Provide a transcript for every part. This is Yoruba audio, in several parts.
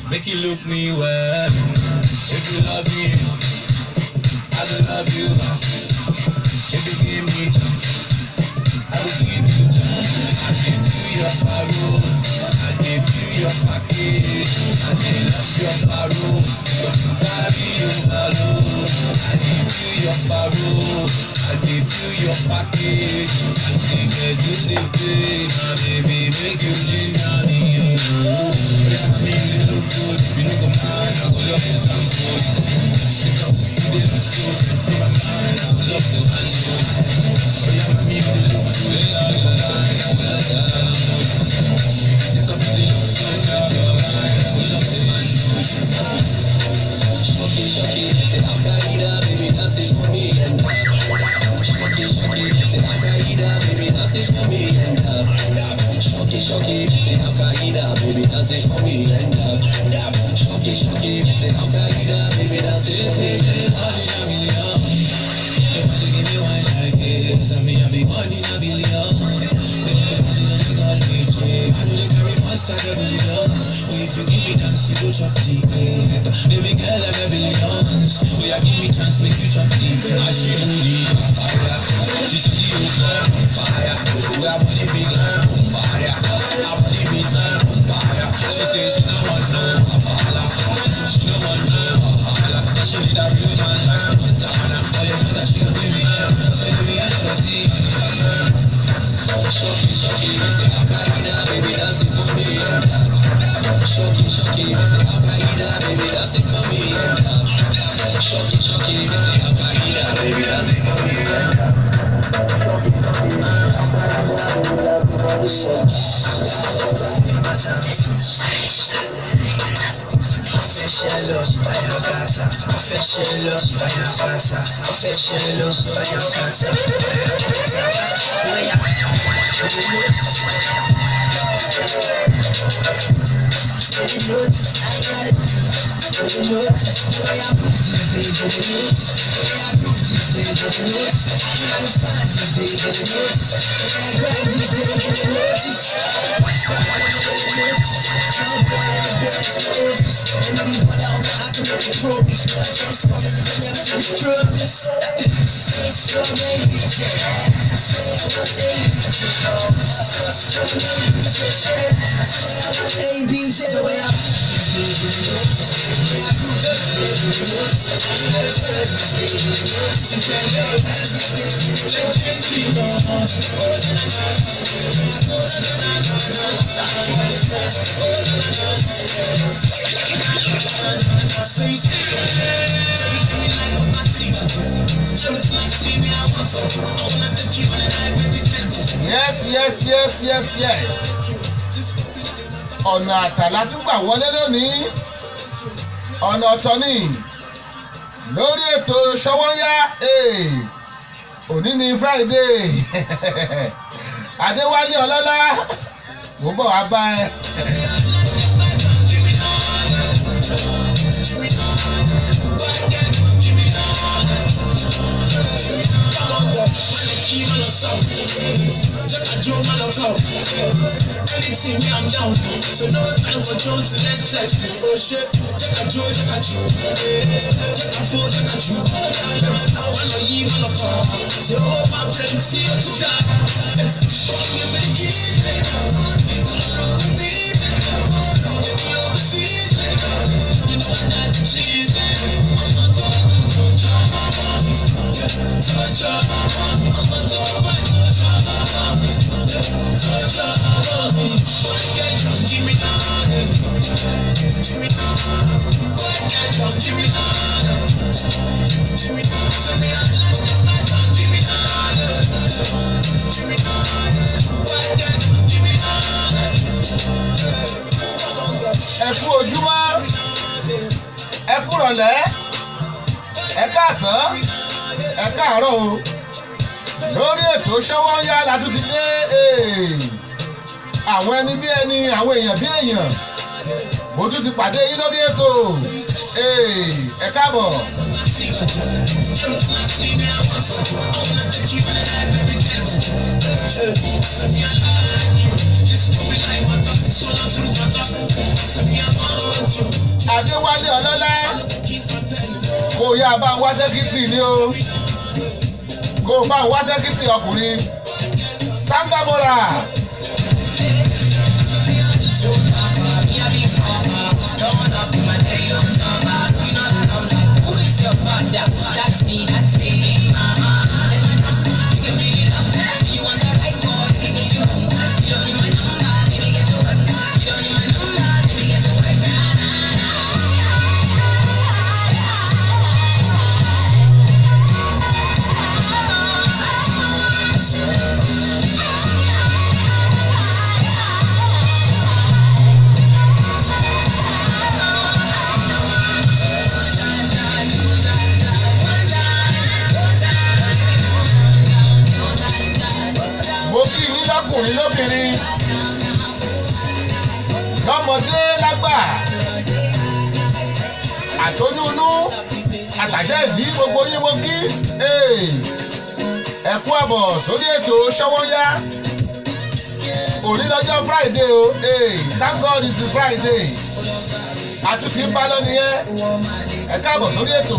Make you look me well. If you love me, I will love you back. If you give me chance, I will give you chance. I give you your parole, I give you your package. I dey love your parole, you carry overload. I give you your parole, I give you your package. I dey get you dey play, my baby, make you ginger me. Oh, yeah, me you dey look good. If you no go mind, I go love to sample you. You dey look so fresh from my mind, I go love to handle you. Oh yeah, mommy, you dey look good. I go mind, I go love to sample you. Sick of you dey look so fresh from my mind, I go love to handle you. Shoki, shoki, she say Al Qaeda, baby, dance it for me and shoki, shoki, she say Al Qaeda, baby, dance it for me and shoki, shoki, she say Al Qaeda, baby, dance it for me and shoki, shoki, she say Al Qaeda, baby, dance it for me. One in a million. Nobody give me wine like this. And me, I be one in a billion. They call me J. I know they carry one side of billion. Well, if you give me dance, you go chop the cake. Baby girl, I'm a billions. Oh, yeah, give me chance, make you chop the cake. I she do the fire. She said the on fire. We are body big like fire. Our body big like fire. She say she no want no wahala. She no want no wahala. She need a real man like Montana. Oh, yeah, but she go give me. Say to me, I never see. Shoki, shoki, me say Al Qaeda, baby, dance it for me. Shoki, shoki, me say Al Qaeda, baby, dance it for me. Shoki, shoki, me say Al Qaeda, baby, dance it for me. Official, Bayakata, official, Bayakata, official, Bayakata, Bayakata. Notice I got it. Notice the way I move these days. Notice the way I groove these days. Notice I'm not fine these days. Notice the way I grind these days. Notice notice I'm boy in the bed in the office. And I'm ball out, I can make a promise. First woman, you never see promise. She says, so baby, I say I want ABJ. She says, so baby, I say I want ABJ. The way I Yes. Ọ̀nà àtàlà tún gbà wọlé lónìí, ọ̀nà ọ̀tọ̀ ni lórí ètò Ṣọwọ́nyá. Òní ni Friday. Adéwálé Ọlọ́lá, mo ń bọ̀ wá bá ẹ. Anything me, I'm down. So no time for Jones, let's flex. Oh shit, Jack a Joe, Jack a Joe, Jack a Fo, Jack a Joe. I wanna leave on a car. Say oh my friend, see you to God. Fuck you, make it. Follow me, if you overseas, you know that cheese. I'm a talk, touch up. I'm a talk, touch up. Touch up. Give me Ẹ kú ojúmọ́, ẹ kú rọ̀lẹ́, ẹ káàsán, ẹ káàárọ̀ o. Lórí ètò Ṣọwọ́nyá la tún ti dé. Àwọn ẹni bí ẹni, àwọn èèyàn bí èèyàn, mo tún ti pàdé yín lórí ètò. Ẹ káàbọ̀. Adéwálé Ọlọ́lá, kó o yá bá ń wá sẹ́kítì ní o, kó o bá ń wá sẹ́kítì ọkùnrin Sangamora. Mo kí yín lọ́kùnrin lóbìnrin, lọ́mọdé lágbà, àtọ́yúnú àtàjẹ́ ìdí, gbogbo yín mo kí. Ẹ kú àbọ̀ sórí ètò Ṣọ́wọ́nyá. Òní lọ́jọ́ Friday o. Thank God it's Friday. Àtúntì ń bá lọ nìyẹn. Ẹ káàbọ̀ sórí ètò.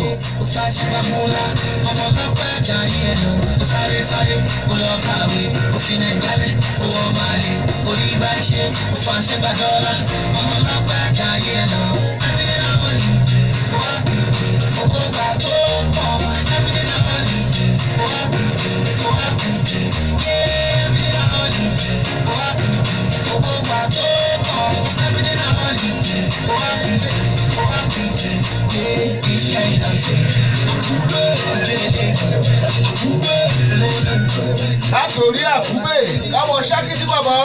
Látòrí àkúbè káwọ ṣákìtì bàbá.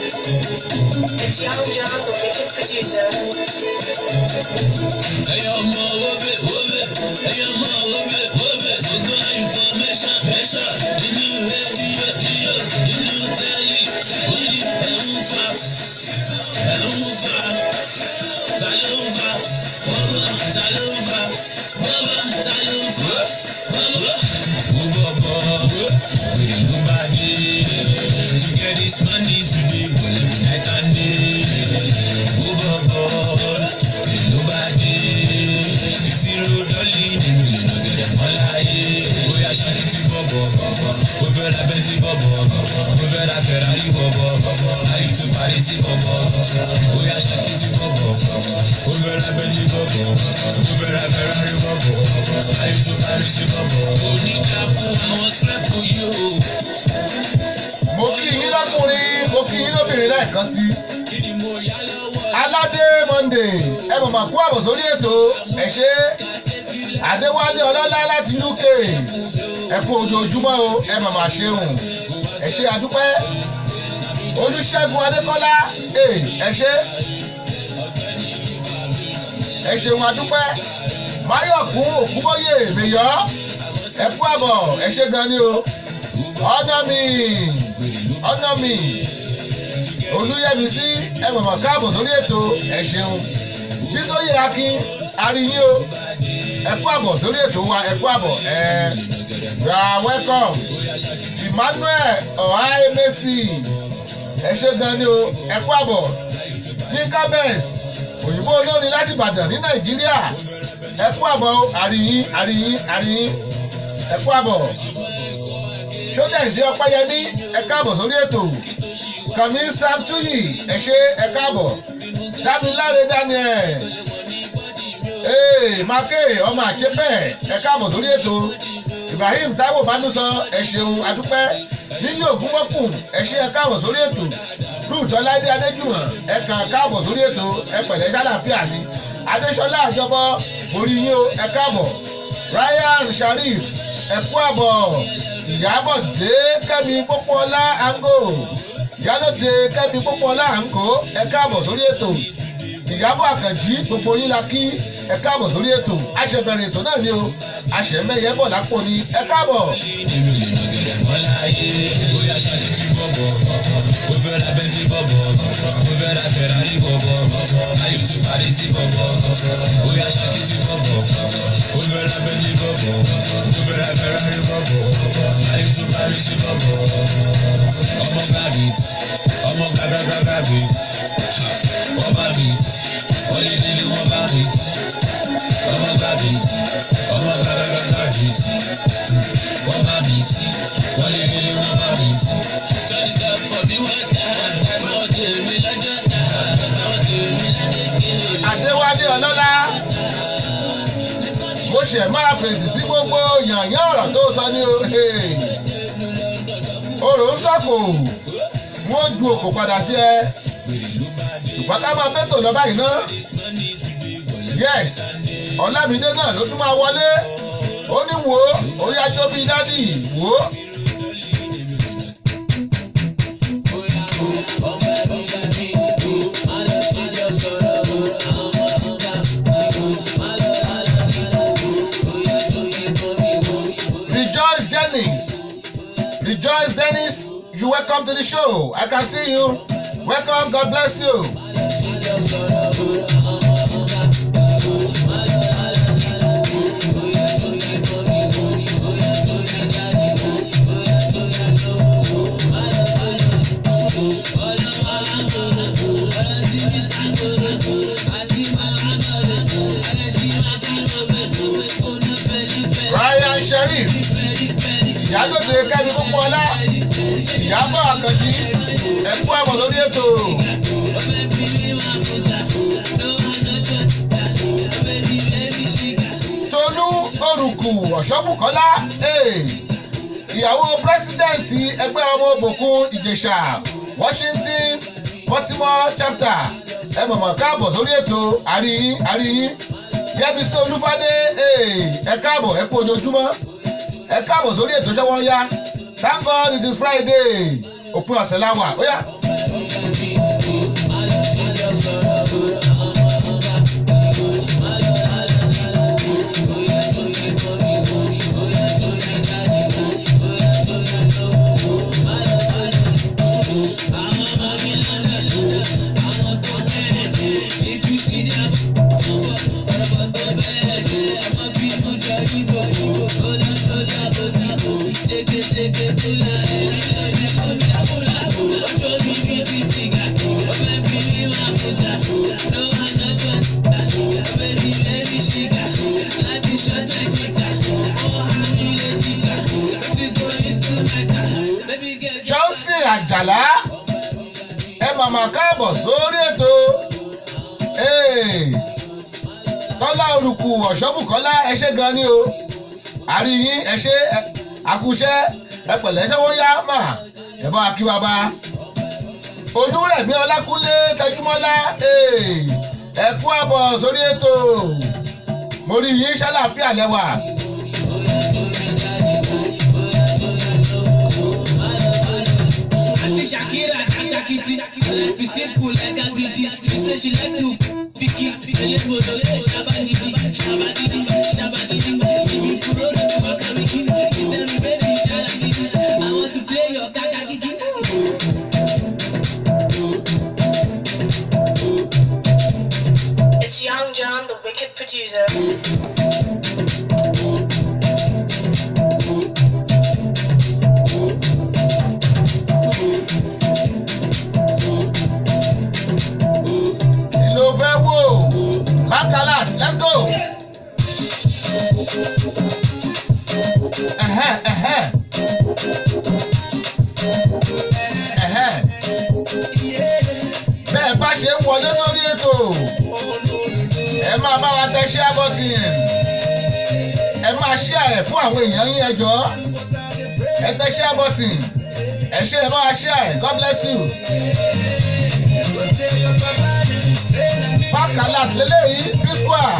It's Young John, the wicked producer. Ẹyọ ọmọ wóbè wóbè, ẹyọ ọmọ wóbè wóbè, gbogbo information mẹ́sà nínú rédíò díò nínú tẹ́lì, wọ́n ní ẹ̀rù ń fa, ẹ̀rù ń fa, ta ló ń fa, bọ́bá ta ló ń fa, bọ́bá ta ló ń fa, bọ́bá. Ó bọ̀bọ̀, wèrè ló bá dé, to get this money today, well every night and day. Ó bọ̀bọ̀, wèrè ló bá dé, ìṣirò dọ́lì nínú lè nà gẹ̀rẹ̀ mọ́ láyé. Bóyá ṣáàkì ti bọ̀bọ̀ bọ̀bọ̀, ó fẹ́ ra Bentley bọ̀bọ̀ bọ̀bọ̀, ó fẹ́ ra Ferrari bọ̀bọ̀ bọ̀bọ̀, ayé tún parí sí bọ̀bọ̀ bọ̀bọ̀. Bóyá ṣáàkì ti bọ̀bọ̀ bọ̀bọ̀, ó fẹ́ ra Bentley bọ̀bọ̀ bọ̀bọ̀, ó fẹ́ ra Ferrari bọ̀bọ̀ bọ̀bọ̀, ayé tún parí sí bọ̀bọ̀. Oníjà fún àwọn scrap yìí o. Mo kí yín lọ́kùnrin, mo kí yín lóbìnrin lẹ́ẹ̀kan sí i. Kí ni mo yá lọ́wọ́? Aládé Monday, ẹ mọ̀ mà kú àbọ̀ sórí ètò. Ẹ ṣé. Adéwálé Ọlọ́lá láti UK, ẹ kú ojoojúmọ́ o, ẹ mọ̀ mà ṣeun, ẹ ṣé adúpẹ́. Olúṣẹ́gun Adékọ́lá, ẹ ṣé, ẹ ṣeun adúpẹ́. Máyọ̀kún Òkúbóyè Mèyọ́, ẹ kú àbọ̀, ẹ ṣé gan ni o. Ọ̀nà mi, ọ̀nà mi, Olúyẹmísí, ẹ mọ̀mọ́ káàbọ̀ sórí ètò, ẹ ṣeun. Bísóyè Akin aríyín o, ẹ kú àbọ̀ sórí ètò wa, ẹ kú àbọ̀, ẹ you are welcome. Emmanuel Ọ̀háẹ́mẹ́sì, ẹ ṣé gan ni o, ẹ kú àbọ̀. Yínká Best, òyìnbó olórin láti Ìbàdàn ní Nàìjíríà, ẹ kú àbọ̀ o, àríyín àríyín àríyín, ẹ kú àbọ̀. Ṣódẹ̀ǹdé Ọpẹ́yẹmí, ẹ káàbọ̀ sórí ètò. Kàmí Samtuyi, ẹ ṣé, ẹ káàbọ̀. Dámiláre Daniel, ee Make ọmọ àṣepẹ, ẹ káàbọ̀ sórí ètò. Ibrahim Taiwo Bánúsọ, ẹ ṣeun adúpẹ́. Níyì Ògúnmọ́kùn, ẹ ṣé, ẹ káàbọ̀ sórí ètò. Ruth Ọláìdé Adéjùmọ̀, ẹ kàn káàbọ̀ sórí ètò, ẹ pẹ̀lẹ́, ṣàlàáfíà ni. Adéṣọlá Àjọbọ, orí yín o, ẹ káàbọ̀. Ryan Sharif, ẹ kú àbọ̀. Ìyábọ̀dé Kẹ́mi Pópóọlá Ango, Ìyálóde Kẹ́mi Pópóọlá Ango, ẹ káàbọ̀ sórí ètò. Ìyábọ̀ Àkànjí, gbogbo yín la kí, ẹ káàbọ̀ sórí ètò. Àṣẹbẹ̀rẹ̀ ètò náà ni o, àṣẹmẹ́yẹ bọ̀ lápò ni, ẹ káàbọ̀. Nínú lè nà gẹ̀rẹ̀ mọ́ láyé. Bóyá ṣáàkì ti bọ̀bọ̀ bọ̀bọ̀, ó fẹ́ ra Bentley bọ̀bọ̀ bọ̀bọ̀, ó fẹ́ ra Ferrari bọ̀bọ̀ bọ̀bọ̀, ayé tún parí sí bọ̀bọ̀ bọ̀bọ̀. Bóyá ṣáàkì ti bọ̀bọ̀ bọ̀bọ̀, ó fẹ́ ra Bentley bọ̀bọ̀ bọ̀bọ̀, ó fẹ́ ra Ferrari bọ̀bọ̀ bọ̀bọ̀, ayé tún parí sí bọ̀bọ̀. Ọmọ Gravit, ọmọ Gbàgbàgbà mi, wọ́n bá mi, wọ́n lé lé wọ́n bá mi, ọmọ gbà mí, ọmọ gbàgbàgbà mi, wọ́n bá mi, wọ́n lé lé wọ́n bá mi. Turn it up for me one time, wọ́n dé mi lọ́jọ́ ta, wọ́n dé mi ládégbé. Adéwálé Ọlọ́lá, mo ṣẹ̀ máa fèsì sí gbogbo yànyàn ọ̀rọ̀ tó sọ ní o. Orò ń sọ̀kò, wọ́n ju òkò padà sí ẹ, ṣùgbọ́n ká máa bẹ́tò lọ báyìí ná. Yes, Ọlámídé náà ló tún máa wọlé. Ó ní wò ó, ó yá jó bíi daddy wò ó. Rejoice Jennings. Rejoice Dennis, you welcome to the show. I can see you. Welcome, God bless you. Ryan Sheriff, Ìyálòde Kẹ́mi Pópóọlá, Ìyábọ̀ Àkànjí, ẹ kú àbọ̀ lórí ètò. Tolú Orùkù Ọ̀ṣọ́bùkọ́lá, ìyàwó pírẹ́sídẹ̀ǹtì ẹgbẹ́ ọmọ òbòkun Ìjẹ̀ṣà, Washington, Baltimore chapter, ẹ mọ̀mọ́ káàbọ̀ sórí ètò. Àríyín àríyín. Yẹ́misí Olúfádé, ẹ káàbọ̀, ẹ kú ojoojúmọ́, ẹ káàbọ̀ sórí ètò Ṣé Wọ́n Yá. Thank God it is Friday, òpin ọ̀sẹ̀ la wà, ó yá. Johnson Àjàlá, ẹ màmá káàbọ̀ sórí ètò. Hey, Tọ́lá Olùkù Ọ̀ṣọ́bùkọ́lá, ẹ ṣé gan ni o. Àríyín, ẹ ṣé, àkúṣẹ́, ẹ pẹ̀lẹ́. Ṣé wọ́n yá mà, ẹ bá wa kí wa bá. Olúrẹ̀mí Ọlákúnlé Tẹjúmọ́lá, ẹ kú àbọ̀ sórí ètò. Mo rí yín, ṣàlàáfíà lẹ́wà. Aunty Shakira, Shakiti, life is simple like Agidi. She say she like to pick it. Elebodo, Shabadidi, Shabadidi, Shabadidi. She be pro to Wakamiki. She tell me, baby, Shalagidi, I want to play your kakakiki. It's Young John, the wicked producer. Ìlò fẹ́ wò Bakalat, let's go. Ẹ̀hẹ́, ẹ̀hẹ́. Ẹ̀hẹ́. Bẹ́ẹ̀ bá ṣe ń wọlé sórí ètò, ẹ máa bá wa tẹ share button, ẹ máa share ẹ̀ fún àwọn èèyàn yín. Ẹ jọ̀ọ́, ẹ tẹ share button, ẹ ṣe, ẹ máa share ẹ̀. God bless you. Bakalat lélẹ́yìí, P-Square.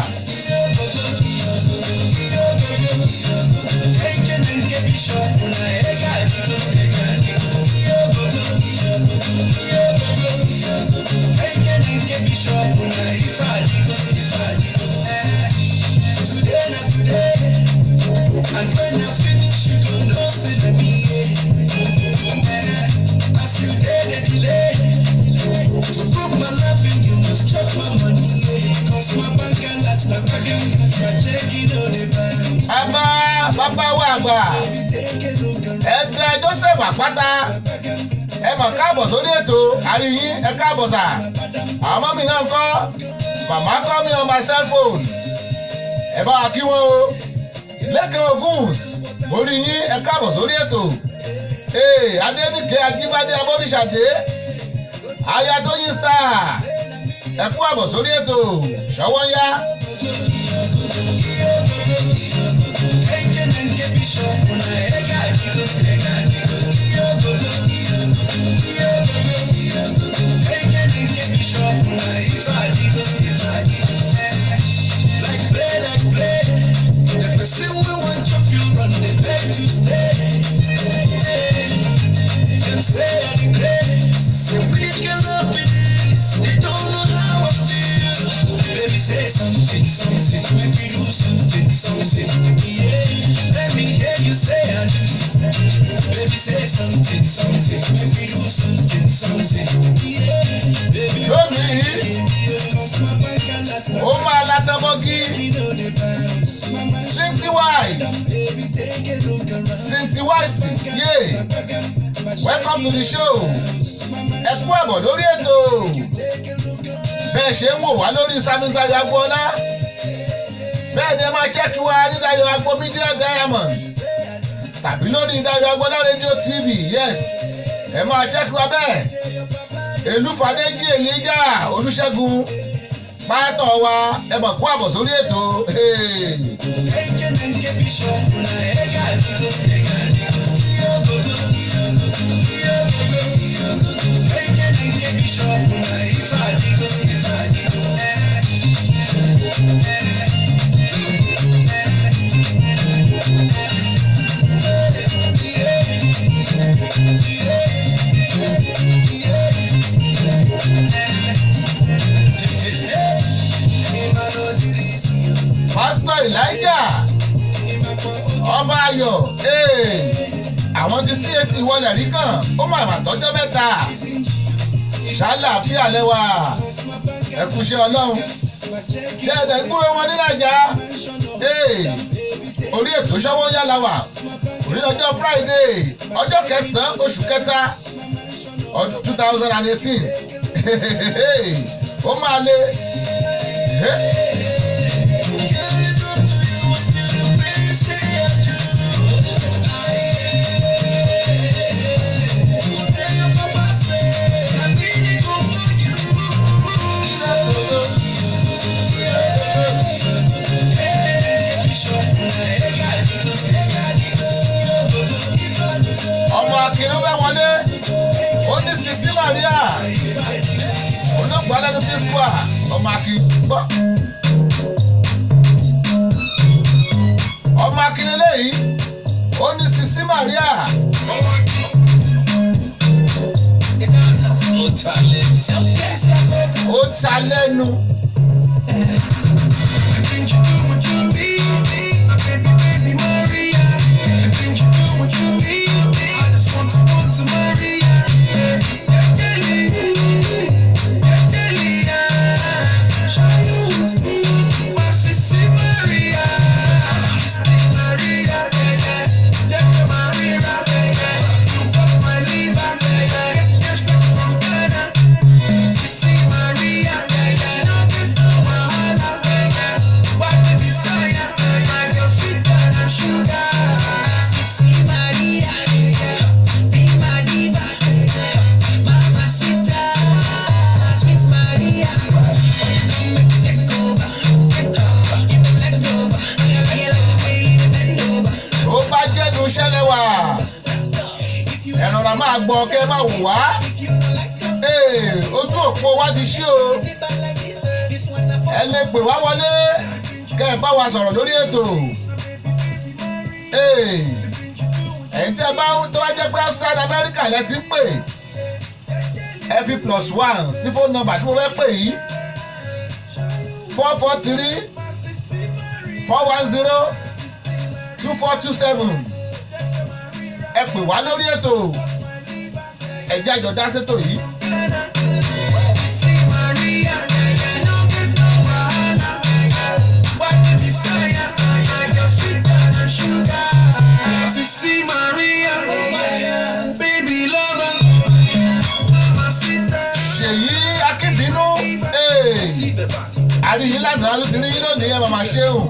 Bàbá bàbá wa àgbà, ẹgbẹ́ Joseph Àpáta, ẹ Mọ̀ káàbọ̀ sórí ètò àríyìn, ẹ káàbọ̀ sà. Àwọn ọmọ mi náà ń kọ́, màmá call me on my cell phone. Ẹ bá wa kí wọn o. Lẹ́kàn Oguns, orí yín, ẹ káàbọ̀ sórí ètò. Ee, Adéníkè Ajíbádé Abọ́díṣàdé, aya Tóyìn Star, ẹ kú àbọ̀ sórí ètò ṣọwọ́ yá. Like play, like play. The person we want your funeral, they beg to stay. Them say I the grace, say we can love it. They don't know how I feel. Baby, say something, something. Make me do something, something. Yeah, let me hear you say I do. Baby, say something, something. Make me do something, something. Yeah, baby, Lónìí cause my bank and last ó máa látọ́bọ́gí. Cynthia White, Cynthia White, yeah, welcome to the show. Ẹ kú àbọ̀ lórí ètò. Bẹ́ẹ̀ ṣe ń wò wá lórí Sami Dayo Agboola, bẹ́ẹ̀ ni ẹ máa check wa ní Dayo Agbo Media Diamond tàbí lórí Dayo Agboola Radio TV. Yes, ẹ máa check wa bẹ́ẹ̀. Èlúfàdéjì Èlíjà Olúṣẹ́gun, pátọ̀ wa, ẹ mọ̀ kú àbọ̀ sórí ètò. Hey. Pásítọ̀ Elijah Ọba Ayọ̀, ee, àwọn ti CAC wọlé rí kàn ó mà mà tọ́jọ́ mẹ́ta. Ṣálà bí alẹ́ wà, ẹ kú iṣẹ́ Ọlọ́run. Ṣé ẹ̀dẹ̀ ń kúrò wọn ní Nàìjà? Ee, orí ètò ṣọwọ́ yálà wà òní lọ́jọ́ Friday, ọjọ́ kẹsàn-án, oṣù kẹta, ọdún 2018. Ó máa le. Hey. Ọmọ Akin ló fẹ́ wọlé. Ó ní Sisi Maria olóògbé alẹ́nu sí square. Ọmọ Akin gbọ́. Ọmọ Akin lélẹ́yìí, ó ní Sisi Maria. Ó ta lẹ́nu. Things you do what you need me, my baby, baby Maria. The things you do what you need me, I just want to marry ya. Yeah, yeah, yeah, show you with me, my sissy Maria. This thing Maria, yeah, yeah, Maria, yeah. You got my liver, yeah. Get cash like from Ghana. Sissy Maria, yeah, she no get no wahala, yeah. Why the desire, my girl sweeter than sugar. Sissy Maria, be my diva, Mamacita, sweet Maria. Oh, you come make me take over, give them leftover. I like the way you bend over. Ó bá jẹ́nu iṣẹ́ lẹ́wà, ẹ̀rọ ra máa gbọ́ kẹ́ máa wò wá. Ee, ojú òpó wa ti ṣí o. Ẹ lè pè wá wọlé kẹ́ ẹ bá wa sọ̀rọ̀ lórí ètò. Ee, ẹ̀yin tí ẹ bá tó bá jẹ́ pé outside America lẹ ti ń pè, ẹ fi +1 sí phone number tí mo fẹ́ pè yìí: 443-410-2427. Ẹ pè wá lórí ètò, ẹ jẹ́ àjọ dá sétò yìí. Sissy Maria, she no get no wahala. Why the desire, my girl sweeter than sugar. Sissy Maria, baby lover. Àríyìn lánàá ló ti rí yín lónìí, ẹ màmá ṣeun.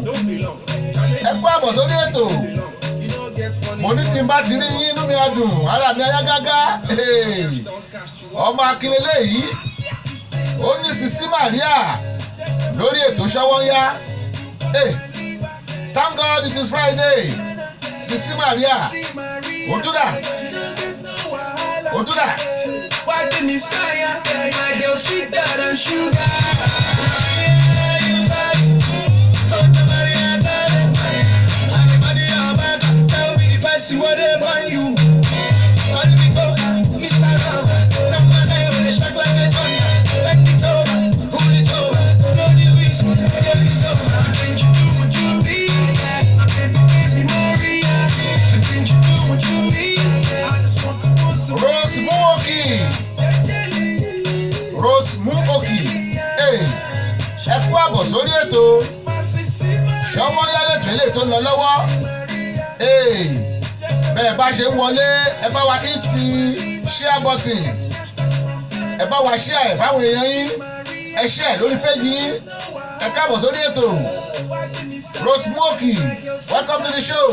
Ẹ kú àbọ̀ sórí ètò. Mo ní tí n bá ti rí yín, inú mi á dùn, ara mi á yá gágá. Ọmọ akínlélẹ̀ yìí ó ní Sisi Maria lórí ètò Ṣọwọ́nyá. Thank God it is Friday. Sisi Maria òtúdà òtúdà. Why the Messiah? My girl sweeter than sugar. What they want you? Call me Coca, Mr. Rama. Number nine, when they shock like a thunder. Bend it over, pull it over. No, the whistle, the is over. Think you do what you need. My baby, baby Maria. The things you do what you need. I just want to want to. Rose Muoki, Rose Muoki, ẹ kú àbọ̀ sórí ètò Ṣọwọ́nyá lẹ́tọ̀ ilé tó ń lọ lọ́wọ́. Bẹ́ẹ̀ bá ṣe ń wọlé, ẹ bá wa hit share button, ẹ bá wa share ẹ̀ fáwọn èèyàn yín, ẹ share lórí péjì yín. Ẹ káàbọ̀ sórí ètò. Rose Muoki, welcome to the show.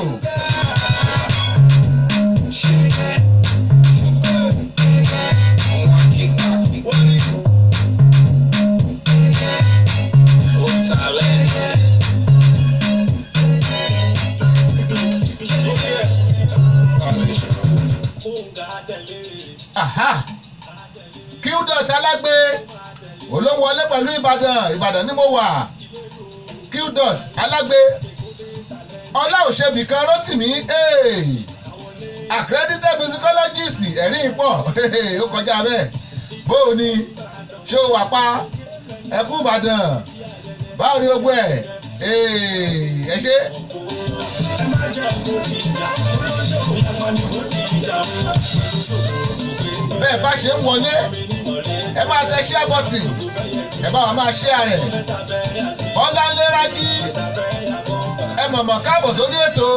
Aha, Qdot alágbe olówó wọlé pẹ̀lú Ìbàdàn. Ìbàdàn ni mo wà. Qdot alágbe, ọlá òṣèbí kan Rótìmí, accredited musicologist, ẹ̀rín pọ̀, ó kọjá bẹ́ẹ̀. Bóò ni, ṣé o wà pa? Ẹ kú Ìbàdàn, báwo ni gbogbo ẹ̀? Ẹ ṣe. Bẹ́ẹ̀ bá ṣe ń wọlé, ẹ máa tẹ share button, ẹ bá wa máa share rẹ̀. Ọláńlé Rájí, ẹ mọ̀mọ́ káàbọ̀ sórí ètò.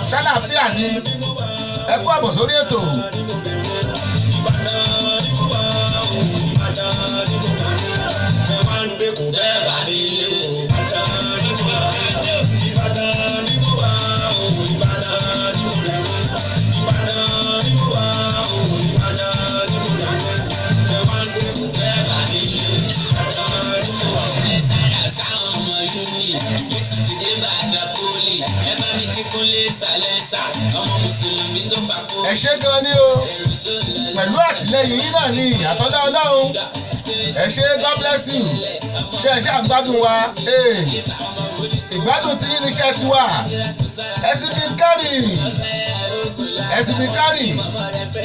Ṣàlàáfíà ni? Ẹ kú àbọ̀ sórí ètò. Ẹ ṣé gan ni o, pẹ̀lú àtìlẹyìn yín náà ni àtọ́lá Ọlọ́run. Ẹ ṣé, God bless you. Ṣe ẹ ṣe àgbádùn wa? Ìgbádùn tí yín níṣẹ́ ti wà. Ẹsibí kárì, ẹsibí kárì,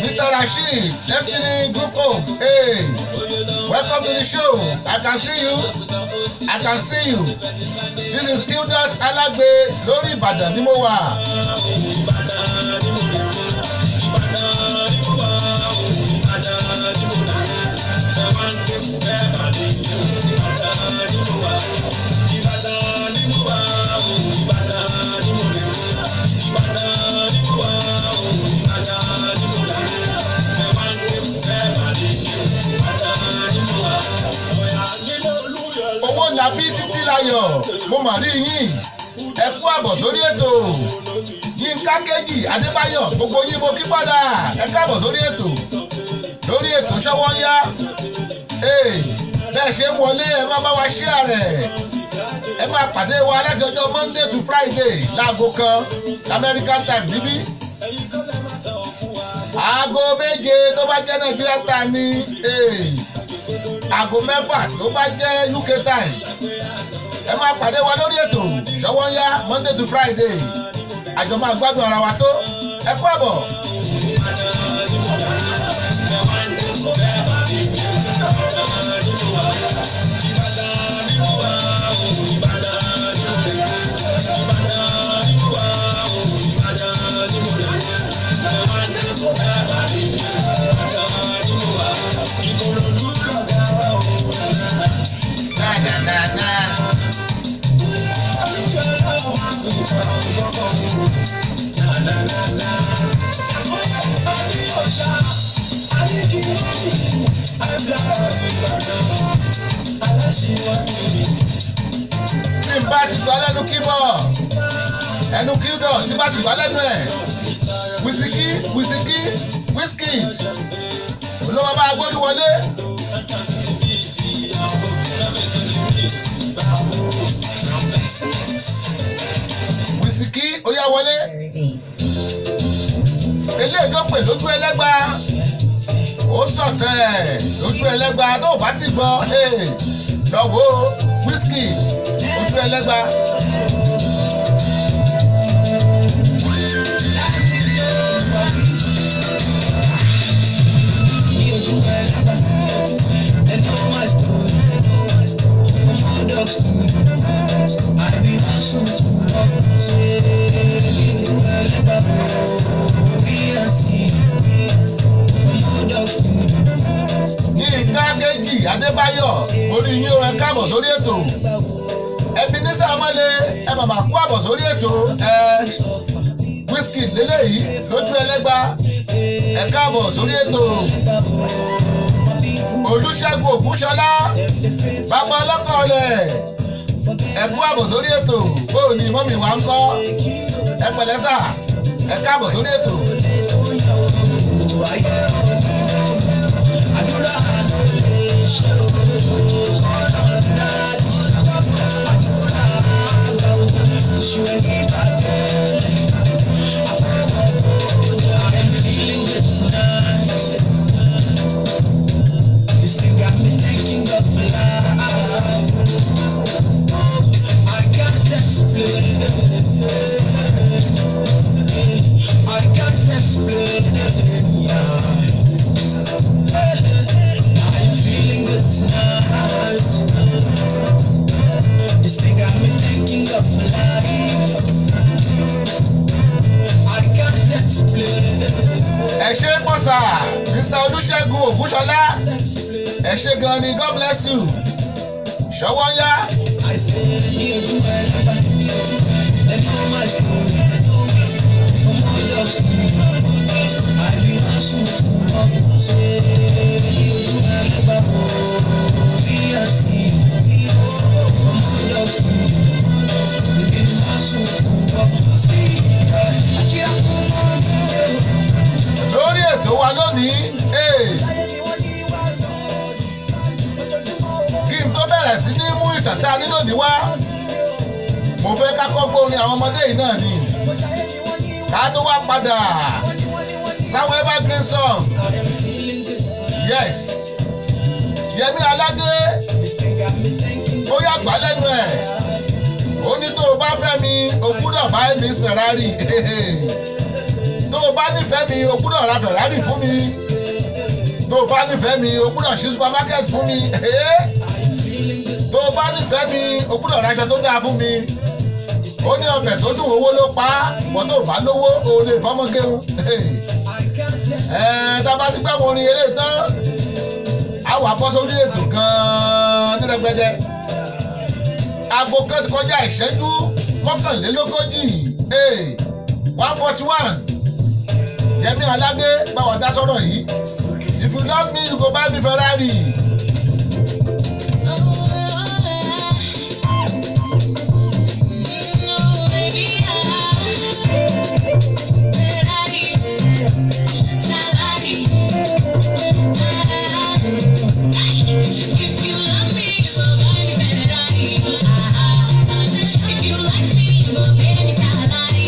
Mr Rasheed, Destiny Group Home, hey, welcome to the show. I can see you, I can see you. This is Qdot alágbe lórí Ìbàdàn ni mo wà. Owó làbí títí láyọ̀, mo mà rí yín. Ẹ kú àbọ̀ sórí ètò. Yínká Kejì Adébáyọ̀, gbogbo yín mo kí padà. Ẹ káàbọ̀ sórí ètò, lórí ètò Ṣọwọ́nyá. Bẹ́ẹ̀ ṣe ń wọlé, ẹ má bá wa share rẹ̀. Ẹ máa pàdé wa láti ọjọ́ Monday to Friday láago 1 American time níbí, aago 7 tó bá jẹ́ Nigeria time ní, aago 6 tó bá jẹ́ UK time. Ẹ máa pàdé wa lórí ètò Ṣọwọ́nyá Monday to Friday. Àjọ máa gbádùn ara wa tó. Ẹ kú àbọ̀. Na, na, na, na. gbà lẹ́nu kíbọ̀ ẹnu kídọ̀ tí bá ti gbà lẹ́nu ẹ̀ wísíkì wísíkì wísíkì ló máa bá agbórí wọlé. Wísíkì ó yá wọlé. Eléyìí tó pè lójú ẹlẹ́gba ó sọ̀tẹ̀ lójú ẹlẹ́gba tó bá ti gbọ́ lọ́wọ́ wísíkì ojú ẹlẹ́gba. Yínká Kejì Adébáyọ̀ orí yín o, ẹ káàbọ̀ sórí ètò. Ebenezer Amọ́lé, ẹ màmá kú àbọ̀ sórí ètò ẹ. Wísíkì lélẹ́yìí lójú ẹlẹ́gba, ẹ káàbọ̀ sórí ètò. Olúṣẹ́gun Ògúnṣọlá, bàbá ọlọ́kọ̀ ọ̀lẹ̀, ẹ kú àbọ̀ sórí ètò. Bóò ni mọ́mì wa ń kọ́? Ẹ pẹ̀lẹ́ sà, ẹ káàbọ̀ sórí ètò. This thing got me thanking God for life. I can't explain it. I can't explain it. Yeah. I'm feeling good tonight. This thing got me thanking God for life. I can't explain it. Ẹ ṣe pọ̀sà, Mr. Olúṣẹ́gun Ògúnṣọlá, ẹ ṣe gan ni, God bless you. Ṣọwọ́ ń yá. I say, you do well, they know my story. From all dogs to I be hustle to work. Say, you do well, be a see. From all dogs to we been hustle to work. See, I can't Lórí ètò wa lónìí, kí n tó bẹ̀rẹ̀ sí ní mú ìtàn tá a ní lónìí wá, mo fẹ́ ká kọ́ gbórin àwọn ọmọdé yìí náà ni ká tó wá padà sáwọn evergreen song. Yes, Yẹmí Aládé ó yàgbá lẹ́nu ẹ̀, ó ní tó o bá fẹ́ mi o gbúdọ̀ bá Miss Ferrari, tó o bá nífẹ̀ẹ́ mi o gbúdọ̀ ra Ferrari fún mi, tó o bá nífẹ̀ẹ́ mi o gbúdọ̀ ṣí supermarket fún mi, tó o bá nífẹ̀ẹ́ mi o gbúdọ̀ ra aṣọ tó dáa fún mi. Ó ní ọbẹ̀ tó dùn owó ló pa á, bọ́ tó o bá lówó o lè fọ́mọ géun. Tá a bá ti gbàgbọ́ orin eré tán, a wà bọ́ sórí ètò gan-an ní rẹpẹtẹ. Aago 1 ti kọjá ìṣẹ́jú 41, 1:41. Yẹmí Aládé báwa dá sọ́rọ̀ yìí. If you love me, you go buy me Ferrari. If you love me, you go buy me Ferrari. If you like me, you go pay me salary.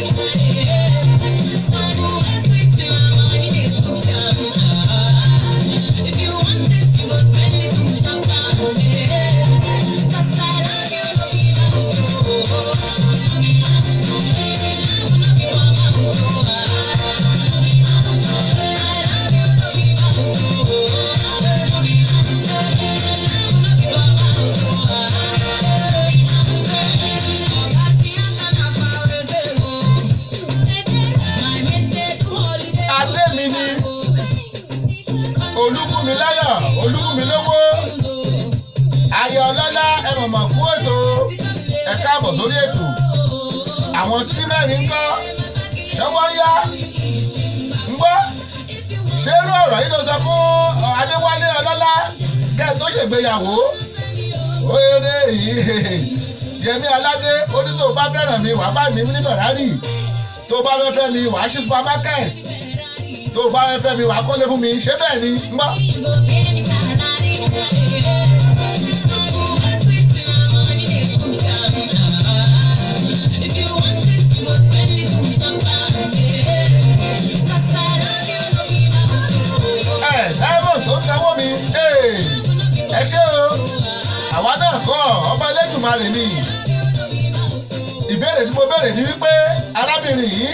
If you want it, you go spend it to chop down. 'Cause I love you, no be mouth, no be mouth, no be for mouth, no be mouth. I love you, no be mouth, no be mouth, no be for mouth. Adé mi ni Olúfúnmiláyọ̀ Olúfúnmilówó Ayọ̀ Ọlọ́lá, ẹ mọ̀mọ̀ fún ètò, ẹ káàbọ̀ sórí ètò. Àwọn tí mẹ́rin ń kọ́ ṣọwọ́ yá ń gbọ́. Ṣé irú ọ̀rọ̀ yìí ló sọ fún Adéwálé Ọlọ́lá kẹ́ ẹ tó ṣègbéyàwó? Eré yìí Yẹmí Aládé ó ní tó bá fẹ́ràn mi, wàá bá mi ní Ferrari, tó bá fẹ́ fẹ́ mi, wàá ṣí supermarket, tó bá fẹ́ fẹ́ mi, wàá kọ́lé fún mi. Ṣé bẹ́ẹ̀ ni ń gbọ́? You go pay me salary. Sweet my money dey put am. If you want it, you go spend little chop am. 'Cause I love you, no be mouth. Ẹ Diamond tó sanwó mi, ẹ ṣé o. Àwa náà kọ́, ọba Ẹlẹ́dùnmarè ni. Ìbéèrè tí mo béèrè ni wípé arábìnrin yìí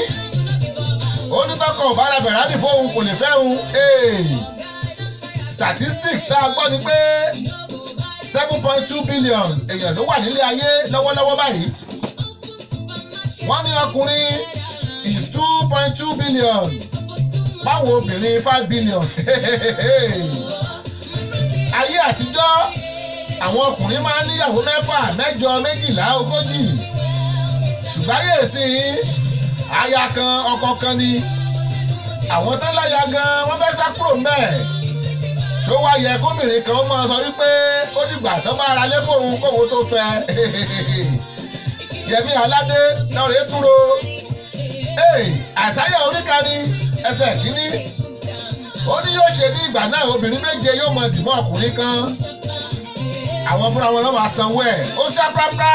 ó ní tọkọ ò bá ra Ferrari fóun, kò lè fẹ́ òun. Statistic tá a gbọ́ ni pé 7.2 billion èèyàn ló wà nílé ayé lọ́wọ́lọ́wọ́ báyìí. Wọ́n ní ọkùnrin is 2.2 billion, báwo obìnrin 5 billion. Ayé àtijọ́, àwọn ọkùnrin máa ń níyàwó mẹ́fà, mẹ́jọ, 12, 40, ṣùgbọ́n ayé ìsìn, aya kan, ọkọ kan ni. Àwọn tó láya gan, wọ́n fẹ́ sá kúrò ńbẹ̀. Ṣó wá yẹ kóbìnrin kan ó máa sọ wípé ó dìgbà tó bá ra lé fóun kóun tó fẹ́? Yẹmí Aládé lọ́rẹ̀ẹ́ túró àṣàyàn oríkani ẹsẹ̀ kínní, ó ní yóò ṣe ní ìgbà náà, obìnrin méje yóò mọ dìmọ́ ọkùnrin kan, àwọn fúnra wọn náà máa sanwó ẹ̀. Ó ṣá prápra.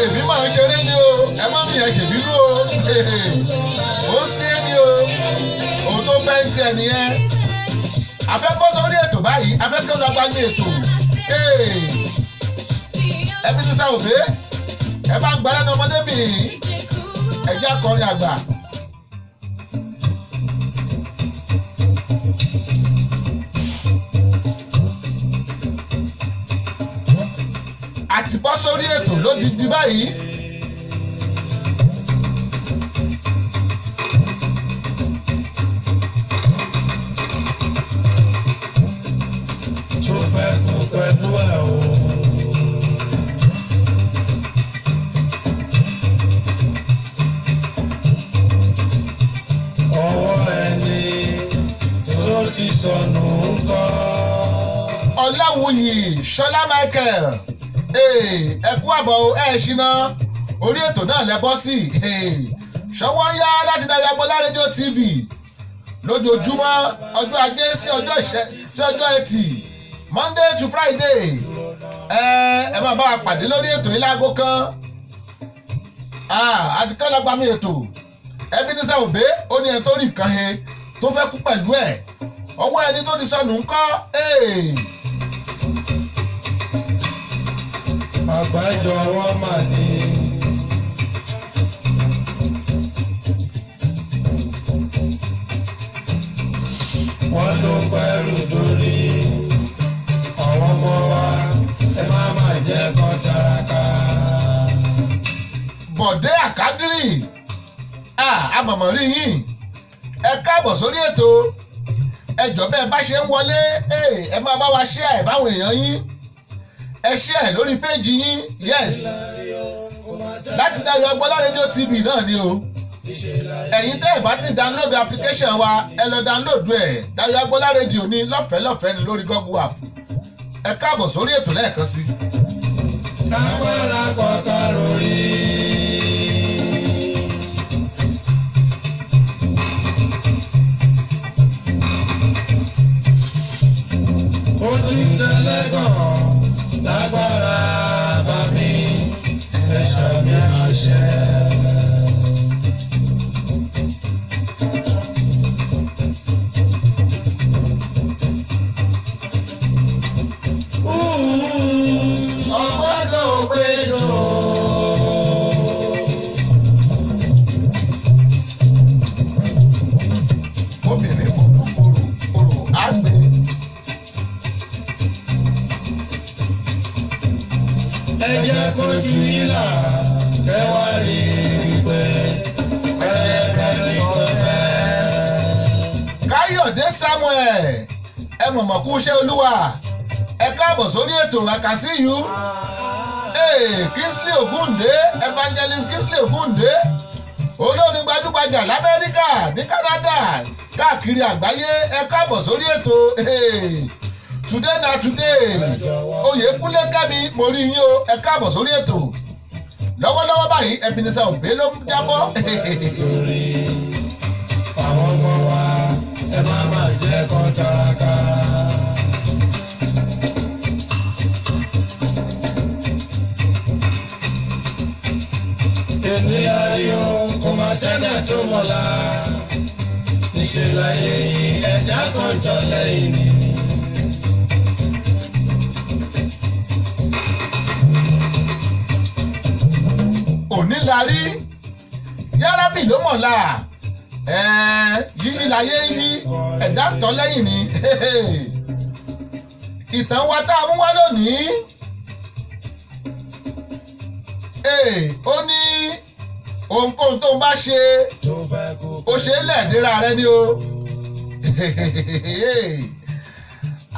Èmi máa ń ṣeré ni o, ẹ má mi yẹn ṣèbínú o. Ó sí é ni o, òun tó fẹ́ ń tiẹ̀ nìyẹn. Afẹ́ bọ́ sórí ètò báyìí, afẹ́ kí ọ̀dọ́ gba ní ètò. Ẹbí sísá òbí, ẹ bá ń gbà lẹ́nu ọmọdébìnrin, ẹ jẹ́ akọrin àgbà. Àti bọ́ sórí ètò lódìdí báyìí. Tó fẹ́ kú pẹ̀lú ẹ̀ o. Ọwọ́ ẹni tó ti sọnù ń kọ́. Ọ̀làwùyí Ṣọlá Michael, ẹ kú àbọ̀ o, ẹ ṣìnà orí ètò náà lẹ bọ́ sí. Ṣọwọ́ ń yá láti Dayo Agboola Rédíò TV lójoojúmọ́, ọjọ́ Ajé sí ọjọ́ ìṣẹ́ sí ọjọ́ Ẹtì, Monday to Friday. Ẹ máa bá wa pàdé lórí ètò yìí láago 1 àti kọ́lọ́gba mi ètò. Ebenezer Obey ó ní ẹni tó rí nǹkan he tó fẹ́ kú pẹ̀lú ẹ̀, ọwọ́ ẹni tó ti sọnù ńkọ́? Àgbájọ wọn mà ní. Wọ́n ló pẹ́rù lórí àwọn ọmọ wa, ẹ má má jẹ́ kán taraka. Bọ̀dé Àkádírì, àmọ̀mọ̀ rí yín, ẹ káàbọ̀ sórí ètò. Ẹ jọ̀ọ́, bẹ́ẹ̀ bá ṣe ń wọlé, ẹ máa bá wa share ẹ̀ báwọn èèyàn yín, ẹ share ẹ̀ lórí péjì yín. Yes, láti Dayo Agboola Rédíò TV náà ni o. Ẹ̀yin tẹ́ ẹ̀ bá ti download application wa, ẹ lọ download ẹ̀. Dayo Agboola Rédíò ní lọ́fẹ̀ẹ́ lọ́fẹ̀ẹ́ ní lórí Google app. Ẹ káàbọ̀ sórí ètò lẹ́ẹ̀kan sí. Kápára kọ̀ọ̀kan lórí. Ojú tẹlẹ́gàn lágbára bá mi, ẹ̀ṣẹ̀ mi àṣẹ. Ọgbọ́n kan ò péjọ. Obìnrin fojú kòrò kòrò á gbé. Ẹ jẹ́ kójú yín là kẹwàá rí i pé fẹ́lẹ́fẹ́lẹ́ tó fẹ́. Káyọ̀dé Samuel, ẹ mọ̀mọ̀ kú iṣẹ́ Olúwa, ẹ káàbọ̀ sórí ètò àkàsíyù. Hey, Kingsley Ogunde, Evangelist Kingsley Ogunde, olórin gbajúgbajà lamẹ́ríkà, ní Canada. Káàkiri àgbáyé, ẹ káàbọ̀ sórí ètò. Today na today. Oyèkúnlé Kẹ́mi, mo rí yín o, ẹ káàbọ̀ sórí ètò. Lọ́wọ́lọ́wọ́ báyìí, Ebenezer Obey ló ń jábọ́. Torí àwọn ọmọ wa, ẹ má má jẹ́ kán tálákà. Èmi lárí o, kò má sẹ́nà tó mọ̀la. Níṣẹ́ láyé yìí, ẹ̀dá kan tọ́ lẹ́yìn ni. Òní la rí, yárábì ló mọ̀la. Yíyí láyé ń yí, ẹ̀dá ń tọ́ lẹ́yìn ni. Ìtàn wa tá a mú wá lónìí, ó ní ohunkóhun tó ń bá ṣe, Tó fẹ́ kú. ó ṣe é lẹ́ẹ̀dínra rẹ ni o.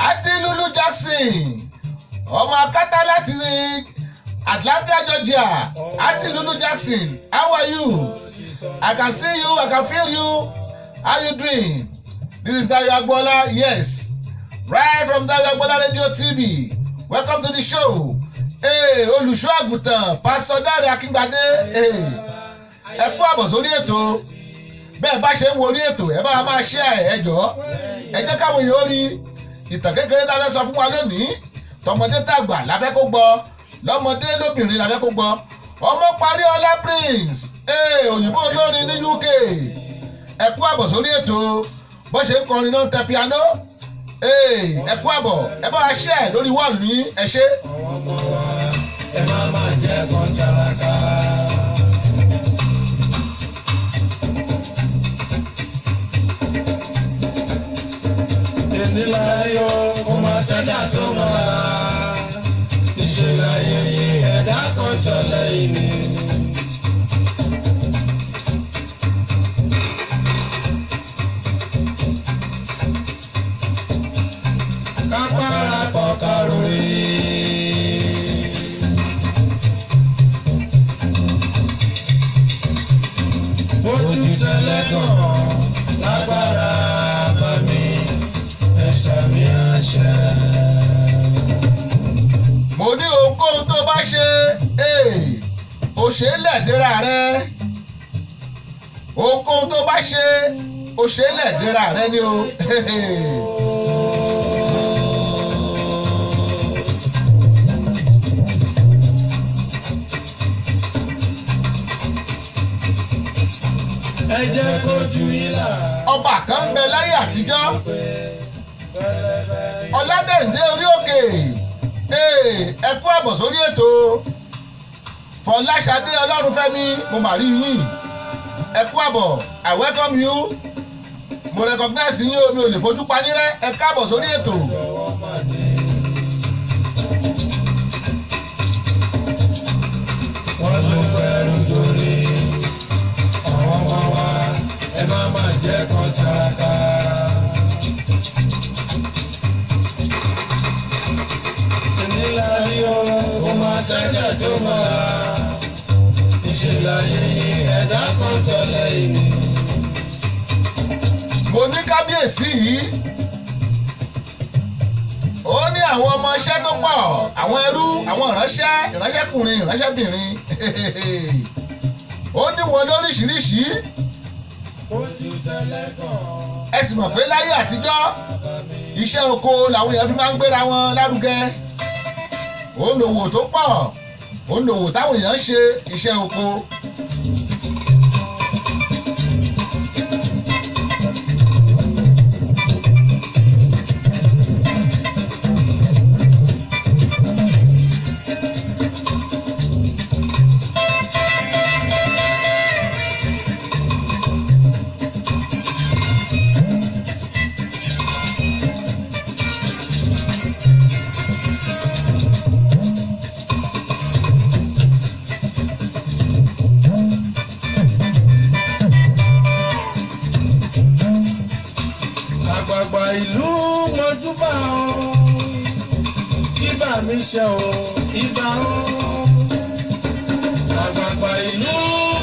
Àti Lulu Jackson, ọmọ akátá láti Atlanta, Georgia. Àti Lulu Jackson, how are you? I can see you, I can feel you. How you doing? This is Dayo Agboola, yes, right from Dayo Agboola Radio TV. Welcome to the show. Hey, olùṣọ́ àgùntàn Pastor Dare Akíngbadé, hey, ẹ kú àbọ̀ sórí ètò. Bẹ́ẹ̀ bá ṣe ń wo orí ètò, ẹ bá máa ṣe ẹ. Ẹ jọ̀ọ́, ẹ jẹ́ káwọn èèyàn ó rí ìtàn kékeré tá a fẹ́ sọ fún wa lónìí. Tọmọdé tàgbà la fẹ́ kó gbọ́, lọ́mọdé lóbìnrin la fẹ́ kó gbọ́. Ọmọ parí ọlá Prince, ee, òyìnbó olórin ní UK, ẹ kú àbọ̀ sórí ètò. Bó ṣe ń kọrin náà ń tẹ piano. Ee, ẹ kú àbọ̀, ẹ bá wa ṣe ẹ lórí wall yín, ẹ ṣé. Àwọn ọmọ wa, ẹ má má jẹ́ kán tálákà. Èmi láyé o, kò má sẹ́dá tó mọ́ra. Níṣẹ́ láyé yìí, ẹ̀dá kan tọ́ lẹ́yìn ni. Ká parapọ̀ ká ròyìn. Bójú tẹlẹ́gàn lágbára bá mi, ẹ̀ṣà mi àṣẹ. Mo ní ohunkóhun tó bá ṣe, ee, ò ṣe é lẹ̀dẹ́ra rẹ. Ohunkóhun tó bá ṣe, ò ṣe é lẹ̀dẹ́ra rẹ ni o. Ẹ jẹ́ kójú ìlà. Ọba kan ń bẹ láyé àtijọ́. Ọládẹ̀ǹdé orí òkè, ee, ẹ kú àbọ̀ sórí ètò. Fọláṣadé Ọlọ́runfẹ́mi, mo mà rí yín, ẹ kú àbọ̀. I welcome you. Mo recognize yín o, mi ò lè fojú pa yín rẹ́. Ẹ káàbọ̀ sórí ètò. Jọ̀wọ́ pàdé. Wọ́n ló pẹ̀lú torí àwọn ọmọ wa, ẹ má má jẹ́ kán tálákà. Èmi lárí o, kò má sẹ́jà tó mọ́ra. Ìṣẹ̀lẹ̀ yìí, ẹ̀dá kan tọ́ lẹ́yìn ni. Mo ní kábíyèsí yìí, ó ní àwọn ọmọọṣẹ́ tó pọ̀, àwọn ẹrú, àwọn ìránṣẹ́, ìránṣẹ́kùnrin, ìránṣẹ́bìnrin. Ó ní wọn lóríṣiríṣi. Ojú tẹlẹ́gàn. Ẹ sì mọ̀ pé láyé àtijọ́, iṣẹ́ oko làwọn èèyàn fi máa ń gbéra wọn lárugẹ. Ó ń lòwò tó pọ̀, ó ń lòwò táwọn èèyàn ń ṣe, iṣẹ́ oko. Àgbààgbà ìlú, mojúbà o, ibà mi ṣe o, ibà o. Àgbààgbà ìlú,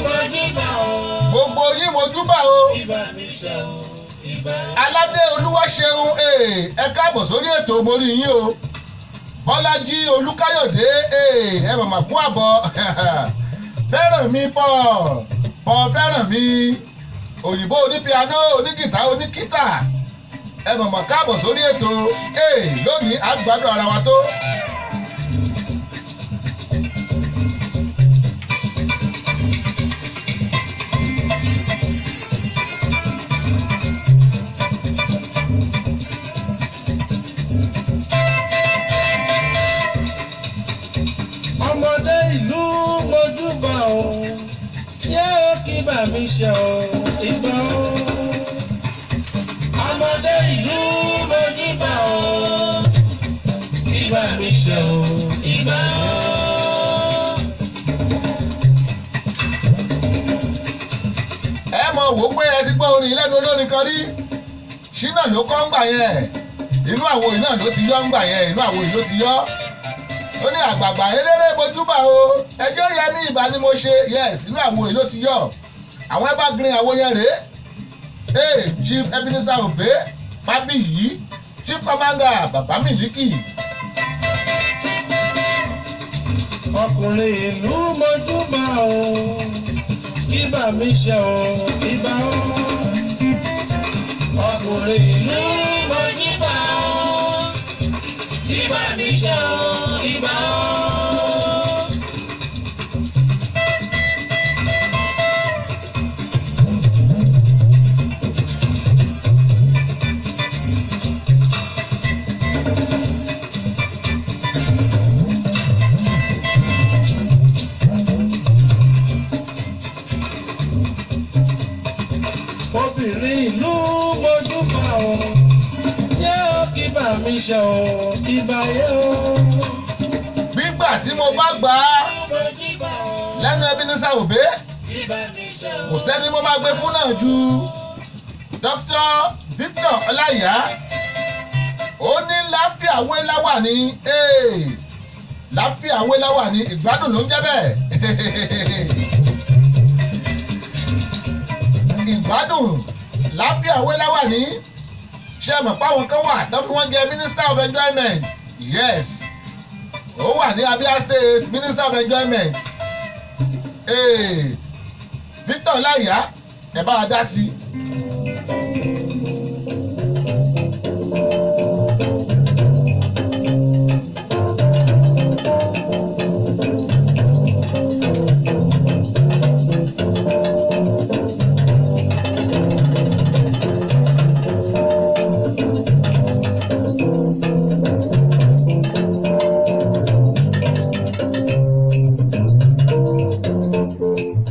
mojúbà o, Gbogbo yín, mojúbà o. ibà mi ṣe o, Aládé Olúwaṣeun, ẹ káàbọ̀ sórí ètò, mo rí yín o. Bọ́lájí Olúkáyọ̀dé, ẹ màmá kú àbọ̀. Fẹ́ràn mi pọ̀ pọ̀, fẹ́ràn mi òyìnbó onípianó, onígìtá, oníkítà, ẹ màmá káàbọ̀ sórí ètò lónìí. A gbádùn ara wa tó. Ọmọdé ìlú, mojúbà o, yé o, kí bà mí ṣe o, ìbà o. Ọmọdé ìlú, mojúbà o, kí bà mí ṣe o, ìbà o. Ẹ mọ̀ wò ó pé ẹ ti gbọ́ orin lẹ́nu olórin kan rí. Ṣínà ló kọ́ ń gbà yẹn. Inú àwo yìí náà ló ti yọ ń gbà yẹn. Inú àwo yìí ló ti yọ. Ó ní àgbààgbà eléré, bojúbà o, ẹjọ́ yẹ ní ìbá ni mo ṣe. Yes, inú àwo yìí ló ti yọ. Àwọn evergreen àwo yẹn rèé. Hey, Chief Ebenezer Obey Fábíyì, Chief Commander Bàbá Mílíkì. Ọkùnrin ìlú, mojúbà o, kí bà mí ṣe o, ìbà o. Ọkùnrin ìlú, mojúbà o, kí bà mí ṣe o, ìbà o. Obìnrin ìlú, mojúbà o, yé o, kí bà mí ṣe o, ìbà yé o. Gbígbà tí mo bá gbà á Mojúbà o, lẹ́nu Ebenezer Obey, kí bà mí ṣe o. kò sẹ́ni mo máa gbé fún náà ju Dr. Victor Ọláìyá. Ó ní láfíà wé láwà ní, láfíà wé láwà ní, ìgbádùn ló ń jẹ́ bẹ́ẹ̀. Ìgbádùn láfíà wé láwà ní. Ṣé ẹ mọ̀ pé àwọn kan wà tó fi wọ́n jẹ Minister of Enjoyment? Yes, ó wà ní Abia State, Minister of Enjoyment. Hey, Victor Ọláìyá, ẹ bá wa dá sí i.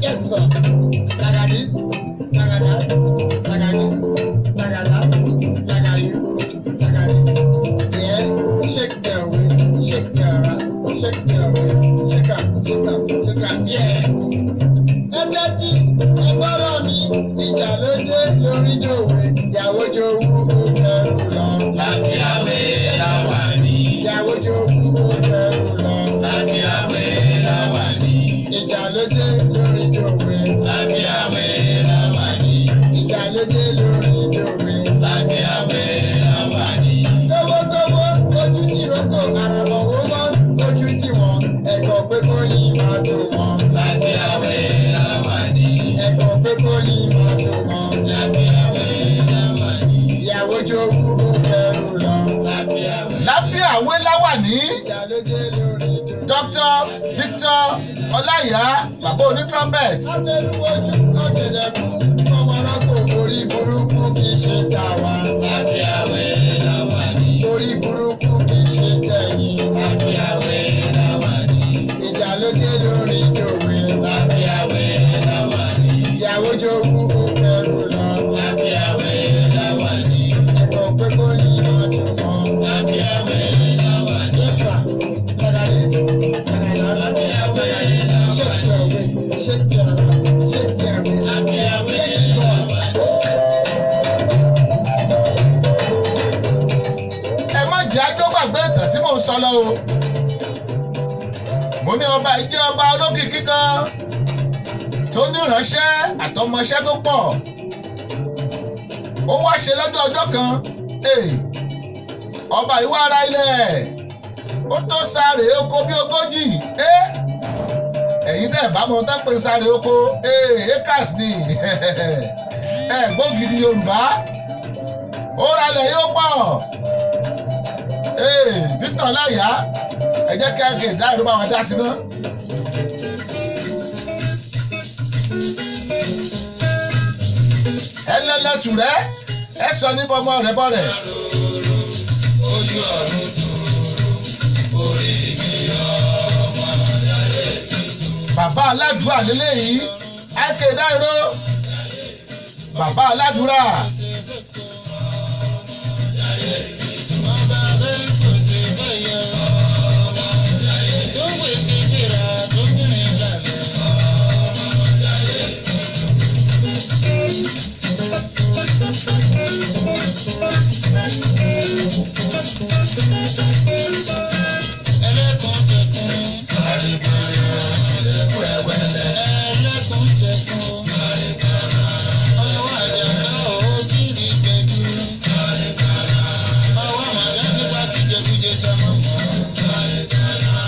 Yes, sir. Like this, like that, like this, like that, like you, like this. Yeah, shake your waist, shake your ass, shake your waist, shake up, shake up, shake up, yeah. Ẹ tẹ́tí, ẹ gbọ́rọ̀ mi, ìjà ló dé lórí jòwé, ìyàwó jowú ó kẹrù lọ. Láfíàwé láwà ní. Ìyàwó jowú ó kẹrù lọ. Láfíàwé láwà ní. Ìjà ló dé lórí jòwé. Láfíàwé láwà ní. Ìjà ló dé lórí jòwé. Láfíàwé láwà ní. Tówótówó ojú tí roko àràmọ̀wó mọ́ ojú tí wọ́n ẹ̀kọ́ pé kó yín máa dùn wọ́n. Láfíàwé láwà ní. Ẹ̀kọ́ pé kó yín máa dùn wọ́n. Láfíàwé láwà ní. Ìyàwó jowú ó kẹrù lọ. Láfíàwé. Láfíà wé láwà ní. Ìjà ló dé lórí jòwé. Dr. Victor Ọláìyá, bàbá oní trumpet. Afẹ́rúbojú ọ̀gẹ̀dẹ̀ kú fọmọrọ́pò, orí burúkú kì í ṣe tàwa. Láfíàwé láwà ní. Orí burúkú kì í ṣe tẹ̀yìn. Láfíàwé láwà ní. Ìjà ló dé lórí jòwé. Láfíàwé láwà ní. Ìyàwó jowú ó kẹrù lọ. Láfíàwé láwà ní. Ẹ̀kọ́ pé kó yín máa dùn wọ́n. Láfíàwé láwà ní. Yes, sir. Like this, like that, like this. Shake your waist, shake your ass, shake your waist. Láfíàwé Make it go. láwà ní. Ẹ má jẹ́ àjọ gbàgbé ìtàn tí mò ń sọ lọ o. Mo ní ọba yìí jẹ́ ọba olókìkí kan tó ní ìránṣẹ́ àtọmọṣẹ́ tó pọ̀. Ó wá ṣe lọ́jọ́ ọjọ́ kan, ọba ìwà ara ilẹ̀ ó tó sáré oko bí 40. Ẹ̀yin tẹ́ bá mọ tán pé sáré oko acres ni ẹ gbógiri Yorùbá. Ó ralẹ̀ yóò pọ̀. Victor Láyà, ẹ jẹ́ kí ẹ dá ìlú bá wọn dá sí náà. Ẹlẹ́lẹ́tù rẹ ẹ sọ ní fọmọ rẹ bọ́ rẹ̀. Ojú ọ̀run tòrò orí mi ọmọ ayé mi. Bàbá aládùúrà lélẹ́yìí, I.K. Dairo, bàbá aládùúrà. Ọba rẹ̀ kò sí báyọ̀. Tó ń pèsè fìlà tó bìnrin lálẹ́. Ẹlẹ́kùn tẹkùn. Ẹlẹ́kùn tẹkùn. Ọwọ́ àjàká ògiri gbẹ̀dú. Ọwọ́ màlẹ́bí pa kíjẹkújẹ sọmọ mọ́.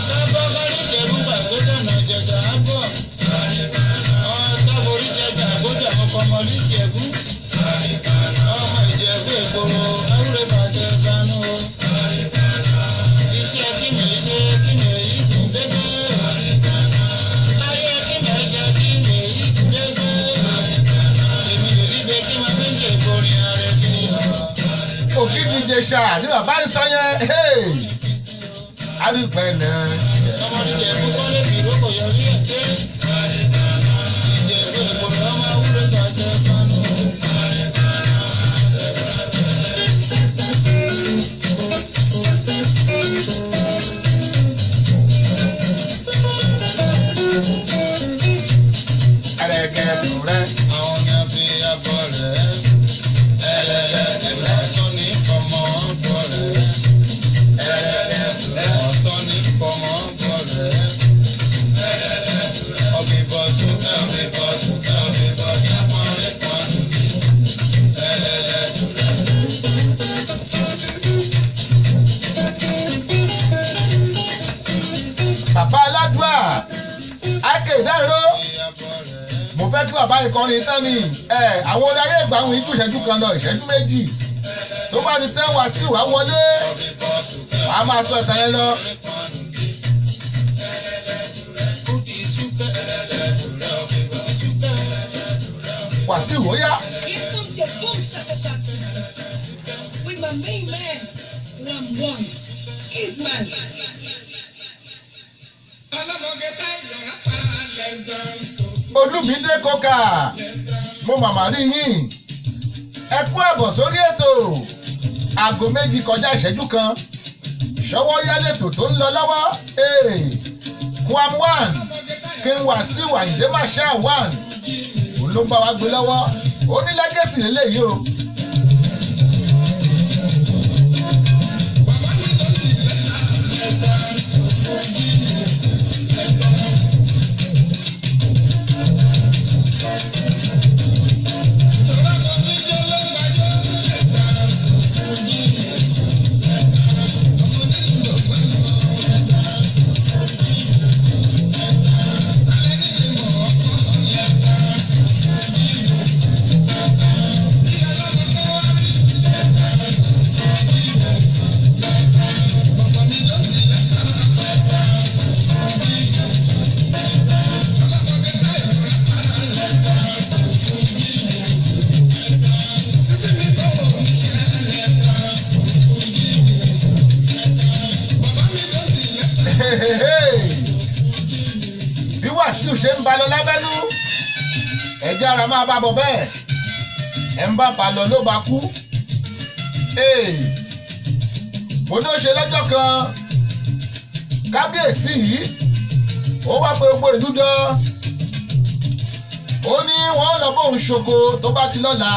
Sábọ́kọ́ níjẹ̀bú gbàgbé dọ̀nà ìjẹ̀sà á bọ̀. Ọ̀tá borí jẹjà àgbójà ọkọ̀ ọmọ níjẹ̀bú. Ọmọ Ìjẹ̀bú ìgboro ewúrẹ́ bàjẹ́ gbanú o. Iṣẹ́ kí mi ṣe kí mi èyí kù dédé. Ayé kí mi jẹ kí mi èyí kù dédé. Èmi lè rí bẹ́ẹ̀ kí máa fi ń jẹ ìborin ara ẹni ọ̀rọ̀. Ògidìjẹsà ní bàbá ń sọ yẹn. Arúgbó náà. Ọmọ Ìjẹ̀bú kọ́lé fìrókò yọrí ẹ̀kẹ́. Ìjẹ̀bú ìgboro ọmọ ewúrẹ́ bàjẹ́ gbanú. Ẹrẹ̀kẹ̀tù rẹ. Àwọn ni a fi abọ́ rẹ̀. Ẹlẹ́lẹ́ ọ̀sán ní fọmọ bọ̀ rẹ̀. Ẹlẹ́lẹ́ ọ̀sán ní fọmọ bọ̀ rẹ̀. Ọbẹ̀ bọ̀ sókè, ọbẹ̀ bọ̀ sókè, ọbẹ̀ bọ̀ ní apọ̀nrín kan nìyí. Ẹlẹ́lẹ́ Bàbá aládùá I.K. Dairo, fi abọ́ rẹ̀. mo fẹ́ kí bàbá ìkọrin tán ni. Àwọn olè ayé ìgbà àwọn ìjú ìṣẹ́jú kan lọ, ìṣẹ́jú 2 tó bá ti tẹ́ wá sí wàá wọlé, Ọbẹ̀ bọ̀ sókè, wàá máa sọ ìtàn yẹn lọ. ọbẹ̀ kan nìyí. Ó di súkẹ́, ẹlẹ́lẹ́ ọbẹ̀ bọ̀ súkẹ́. Wàsíù ó yá. Here comes your boom shut that system. With my main man, Ram One, Isman. Ọlọ́mọge táyọ̀ rápá, let's dance to Olúmídé Kókà, mo màmá rí yín, ẹ kú àbọ̀ sórí ètò. Aago 2 kọjá ìṣẹ́jú 1, ṣọwọ́ yálẹ̀tò tó ń lọ lọ́wọ́. Kwam One, King Wasiu Ayinde Marshal One, òun ló ń bá wa gbé lọ́wọ́. Ó ní lẹ́gẹ̀sì lélẹ́yìí o. Bí Wàsíù ṣe ń ba lọ lábẹ́nú, ẹ̀jẹ̀ ara máa bá bọ̀ bẹ́ẹ̀, ẹ̀ ń bá ba lọ ló bá kú. Mo ní ó ṣe lọ́jọ́ kan, kábíyèsí yìí ó wá pé gbogbo ìlú jọ, ó ní wọ́n lọ bóun ṣoko tó bá ti lọ́la.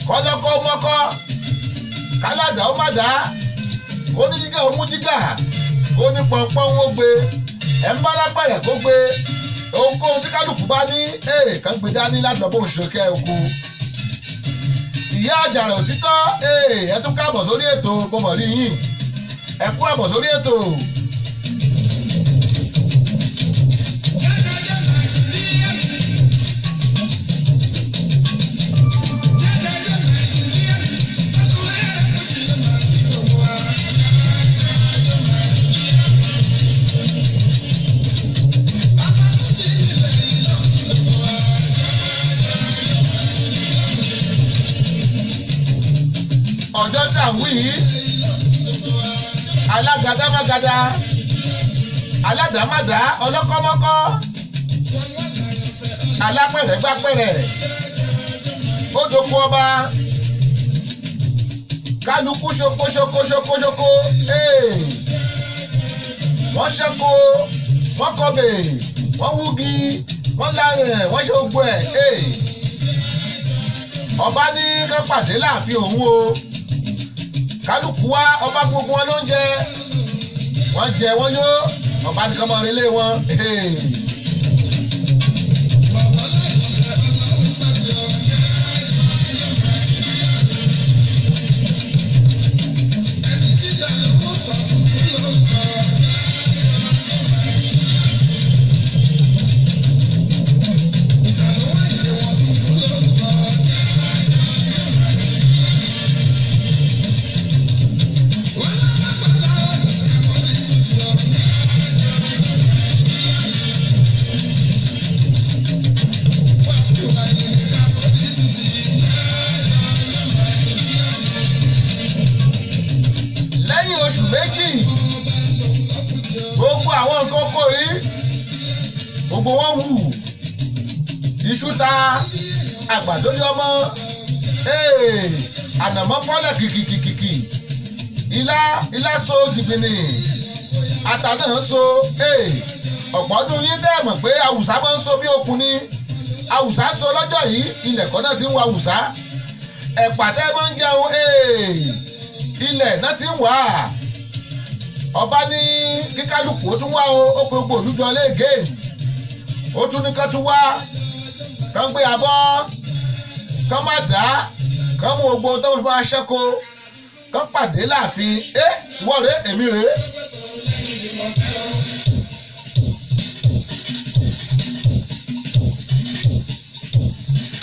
Kọ́lọ́kọ́ mọ́kọ́, káládà ó má dá, kó ní jígà ó mú jígà, kó ní pọnpọ́n ó gbé, ẹ̀ ń bá lápẹ̀rẹ̀ kó gbé, ohunkóhun tí kálukú bá ní kàn gbé dání láti lọ bóun ṣokẹ́ oko. Ìyá àjàrà òtítọ́, ẹ tún káàbọ̀ sórí ètò, mo mọ̀ rí yín, ẹ kú àbọ̀ sórí ètò. Ọjọ́ tí à ń wí yìí, alágadámágada, aládàámádá, ọlọ́kọ́mọ́kọ́, alápẹ̀rẹ̀gbápẹ̀rẹ̀, ó doko ọba, kálukú ṣoko ṣoko ṣoko ṣoko, wọ́n ṣoko, wọ́n kọbè, wọ́n wúgi, wọ́n lárẹ̀, wọ́n ṣe gbogbo ẹ̀. Ọba ní ká pàdé láàfin òun o. Kálukú wá, ọba gbogbo wọn ló ń jẹ, wọ́n jẹ wọ́n yó, ọba nìkan mọ relé wọn. Lẹ́yìn oṣù 2, gbogbo àwọn nǹkan oko yìí, gbogbo wọn wù, iṣu ta, àgbàdo ní ọmọ, ànàmọ́ fọ́lẹ̀ kìkìkìkì, ilá ilá so jìbìnì, ata náà so. Ọ̀pọ̀ ọdún yín tẹ́ mọ̀ pé awùsá máa ń so bí okùn ni awùsá so lọ́jọ́ yìí, ilẹ̀ kan náà ti ń wa awùsá. Ẹ̀pà tẹ́ máa ń jẹun, ilẹ̀ náà ti ń wà. Ọba ní kíkálukú ó tún wá o, ó pe gbogbo olùjọ léègé, ó tún ní kán tún wá, kán gbé abọ́, kán má dá, kán mú gbogbo tó fi máa ṣẹ́ko, kán pàdé láàfin. Ẹ wọ́n rè, èmi rè.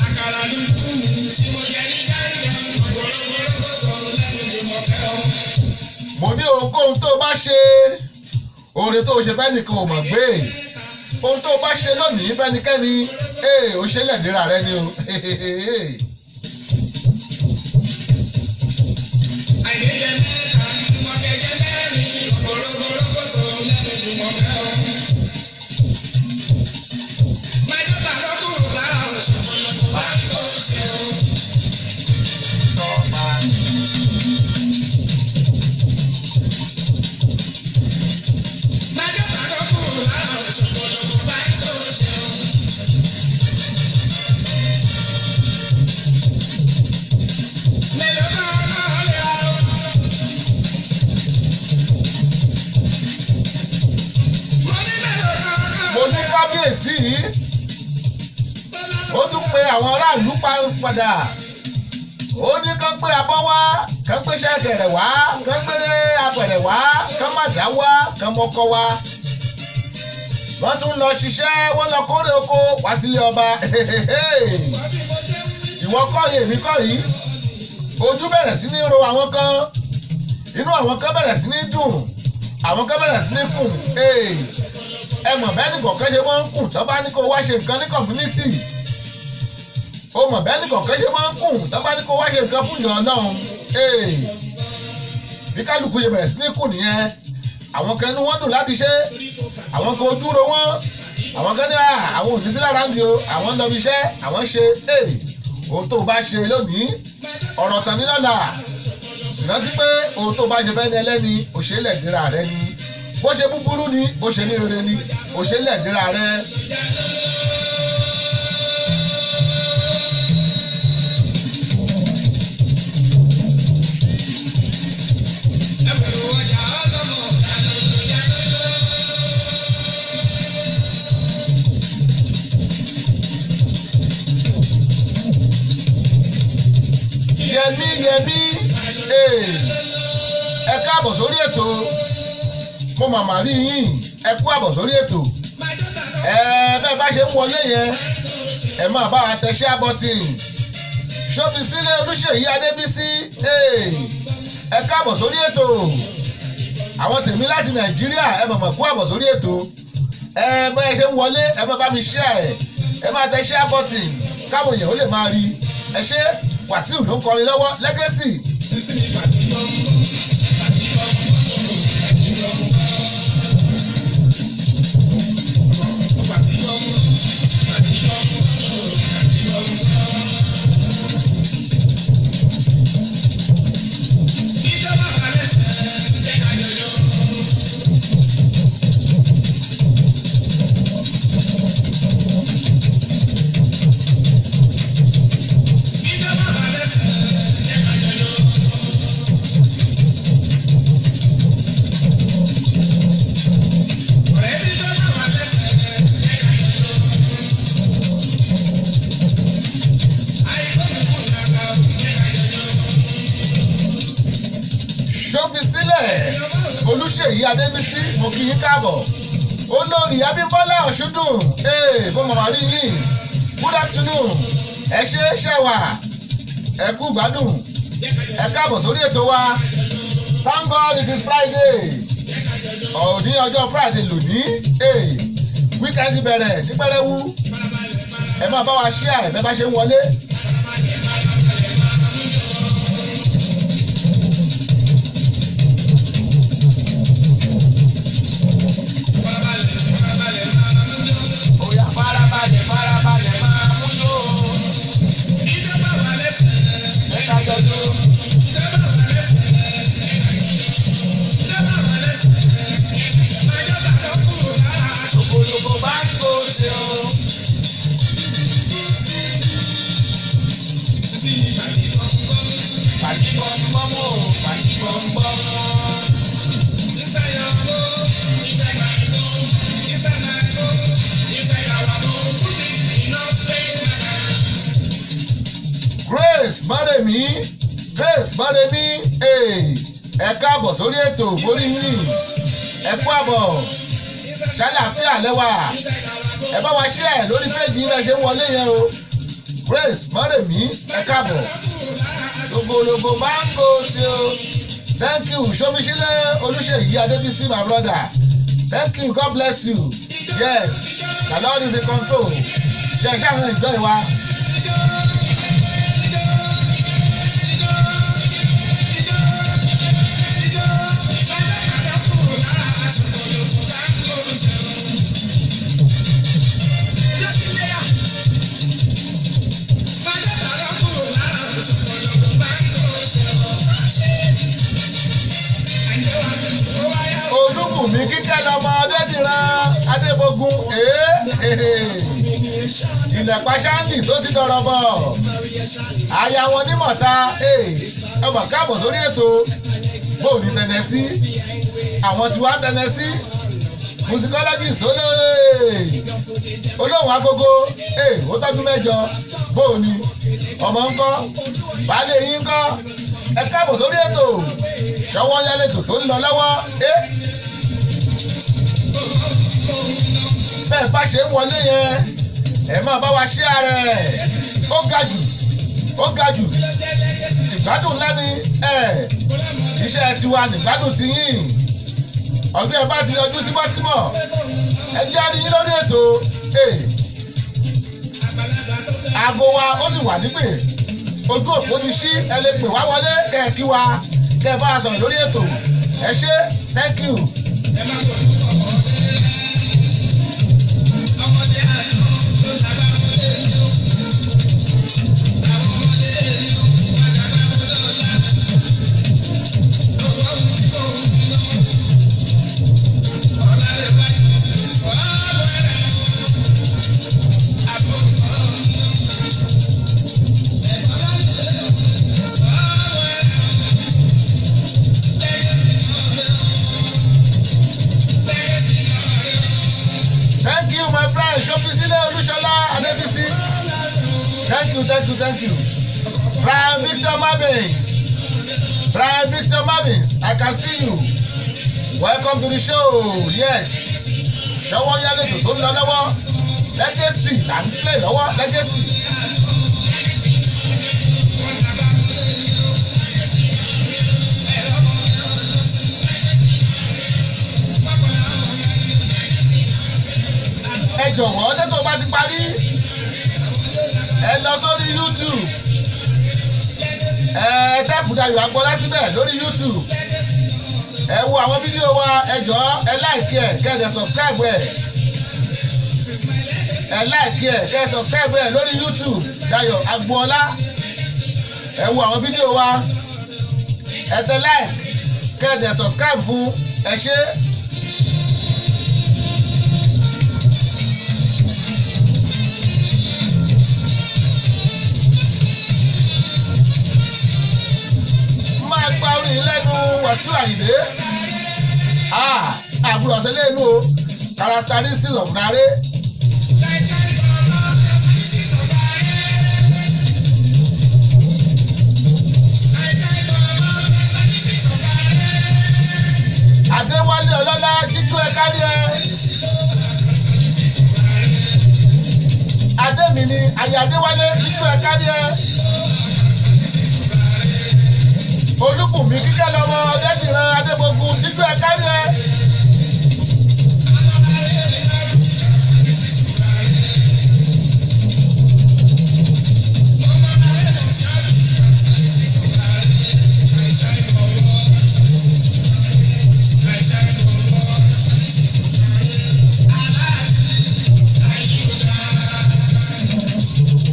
Àkàrà dúdú tí mo jẹ ní Ghana, ọ̀pọ̀lọpọ̀ lẹ́nu ni mo fẹ́ o. Mo ní ohunkóhun tó o bá ṣe, oore tó o ṣe fẹ́nìkan ò mọ̀ gbé, ohun tó o bá ṣe lónìí fẹ́nikẹ́ni, ee, o ṣe lẹ̀dínra rẹ ni o. Àìdéjẹ mẹ́ta, mo jẹjẹ mẹ́rin, ọ̀pọ̀lọpọ̀ lẹ́nu ni mo fẹ́ o. Májọ́ta lọ́kùnrin lára òṣùpọ̀lọpọ̀ bá ń tó ṣe o. Májọ́ta lọ́kùnrin lára òṣùpọ̀lọpọ̀ bá ń tó ṣe o. Mélòó náà náà lè ra o. Mo ní mélòó náà náà. Mo ní kábíyèsí yìí, ó tún pe àwọn aráàlú padà, ó ní kán pé abọ́ wá, kán gbé ṣẹ̀kẹ̀rẹ̀ wá, kán gbé apẹ̀rẹ̀ wá, kán má dá wá, kán mọ́kọ́ wá. Wọ́n tún lọ ṣiṣẹ́, wọ́n lọ kórè oko wá sílé ọba. Ìwọ kọ́ yìí, èmi kọ́ yìí. Ojú bẹ̀rẹ̀ sí ní ro àwọn kan, inú àwọn kan bẹ̀rẹ̀ sí ní dùn, àwọn kan bẹ̀rẹ̀ sí ní kùn. Ẹ mọ̀ bẹ́ẹ̀ ni kọ̀ọ̀kan ṣe máa ń kùn tó bá ní kó wá ṣe nǹkan ní community. Ó mọ̀ bẹ́ẹ̀ ni kọ̀ọ̀kan ṣe máa ń kùn tó bá ní kó wá ṣe nǹkan fún ìyàn náà. Bí kálukú ṣe bẹ̀rẹ̀ sí ní kùn nìyẹn. Àwọn kan inú wọn dùn láti ṣe, àwọn kan ojú ro wọn, àwọn kan ní àwọn ò ní sí lára ń di o, àwọn ń lọ bí iṣẹ́, àwọn ṣe. Ohun tó o bá ṣe lónìí, ọ̀rọ̀ tán ní lọ́la. Sì rántí pé ohun tó o bá ṣe fẹ́ ní ẹlẹ́ni, òṣèlè dira rẹ ni. Bó ṣe búburú ni, bó ṣe ní rere ni, òṣèlè dira rẹ. Yẹmí Yẹmí, ẹ káàbọ̀ sórí ètò. Mo màmá rí yín, ẹ kú àbọ̀ sórí ètò. Ẹ bẹ́ẹ̀ bá ṣe ń wọlé yẹn, ẹ máa bá wa tẹ share button. Ṣófisílẹ̀ Olúṣèyí Adébísí, ẹ káàbọ̀ sórí ètò. Àwọn tèmi láti Nàìjíríà, ẹ mọ̀mọ̀ kú àbọ̀ sórí ètò. Ẹ bẹ́ẹ̀ ṣe ń wọlé, ẹ máa bá mi share, ẹ máa tẹ share button káwọn èèyàn ó lè máa rí. Ẹ ṣé. Wàsíù ló ń kọrin lọ́wọ́, Legacy. Ṣófisílẹ̀ Olúṣèyí Adébísí, mo kí yín káàbọ̀. Olórí Abímbọ́lá Ọ̀ṣúndùn, bó mọ̀mọ́ rí yín. Good afternoon. Ẹ ṣe é ṣẹ̀wà, ẹ kú gbádùn, ẹ káàbọ̀ sórí ètò wa. Thank God it is Friday. Òní ọjọ́ Friday lónìí, weekend bẹ̀rẹ̀ ní pẹ́rẹ́wú. Ẹ máa bá wa share ẹ̀ bẹ́ẹ̀ bá ṣe ń wọlé. Oya farabalẹ̀, farabalẹ̀ máa mú yó. Jẹ́ ká jọ jó. Ṣòkòlòkò bá ń kó ṣe o. Pàdí bọ́m̀bọ́m o, pàdí bọ́m̀bọ́m. Grace Mọ́rẹ̀mí, Grace Mọ́rẹ̀mí, ẹ káàbọ̀ sórí ètò borí yín. Ẹ kú àbọ̀, ṣàlàáfíà lẹ́wà. Ẹ bá wa share lórí péjì yín bẹ́ẹ̀ ṣe ń wọlé yẹn o. Grace Mọ́rẹ̀mí, ẹ káàbọ̀. Logologo báńgò sí o. Thank you, Ṣófisílẹ̀ Olúṣèyí Adébísí, my brother. Thank you, God bless you. Yes, the Lord is in control. Ṣe ṣáà ń enjoy wa. Olúbùnmi Kíkẹ́ lọmọ Adédìran Adébógun, ilẹ̀pá ṣáńdì tó ti dọ̀rọ̀ bọ̀. Aya wọn nímọ̀ta, ẹ bọ̀ káàbọ̀ sórí ètò. Bóò ní Tẹnẹsí, àwọn tí wàá Tẹnẹsí, musicologist olóòè olóhùn agogo, ó tọ́jú mẹ́jọ. Bóò ní ọmọ ńkọ́, baálé yín ńkọ́? Ẹ káàbọ̀ sórí ètò. Ṣọwọ́ yálẹ̀tò tó ń lọ lọ́wọ́. Bẹ́ẹ̀ bá ṣe ń wọlé yẹn, ẹ máa bá wa ṣí ara ẹ̀. Ó ga jù, ó ga jù. Ìgbádùn ńlá ni iṣẹ́ tiwa nígbádùn ti yín. Ọdún ẹ bá ti yọjú sí bọ́tímọ̀, ẹ jẹ́ àrí yín lórí ètò. Aago wa ó sì wà nípè, ojú òpó ti ṣí, ẹ lè pè wá wọlé kẹ́ ẹ kí wa, kẹ́ ẹ bá a sọ̀rọ̀ lórí ètò. Ẹ ṣé, thank you. Thank you, my friend. Ṣọ́físílẹ̀ Olúṣọlá Adébísí. Thank you, thank you, thank you. Brian Victor Marvins, Brian Victor Marvins, I can see you. Welcome to the show. Yes. Ṣọwọ́ yálé tó tó ń lọ lọ́wọ́. Legacy là ń play lọ́wọ́. Legacy. Ẹ jọ̀wọ́ ọjọ́ tó bá ti parí, ẹ lọ sórí YouTube, ẹ tẹ́pù Dayọ̀ Agboola síbẹ̀ lórí YouTube, ẹ wo àwọn fídíò wa. Ẹ jọ̀ọ́, ẹ like ẹ, kẹ́ ẹ dẹ̀ subscribe ẹ. Ẹ like ẹ, kẹ́ ẹ subscribe ẹ lórí YouTube, Dayọ̀ Agboola. Ẹ wo àwọn fídíò wa, ẹ tẹ like, kẹ́ ẹ dẹ̀ subscribe fún. Ẹ ṣé. Máa gba orin lẹ́nu Wàsíù Àyìndé. Àbúrò ọ̀sẹ̀ lẹ́nu o, characteristics of nare. Adéwálé Ọlọ́lá, jíjú ẹ kárí ẹ. Adémi ni ayé Adéwálé, jíjú ẹ kárí ẹ. Olúbùnmi kíkẹ́ lọ́mọ Ọdẹ́dìran Adébógun, jíjú ẹ kárí ẹ.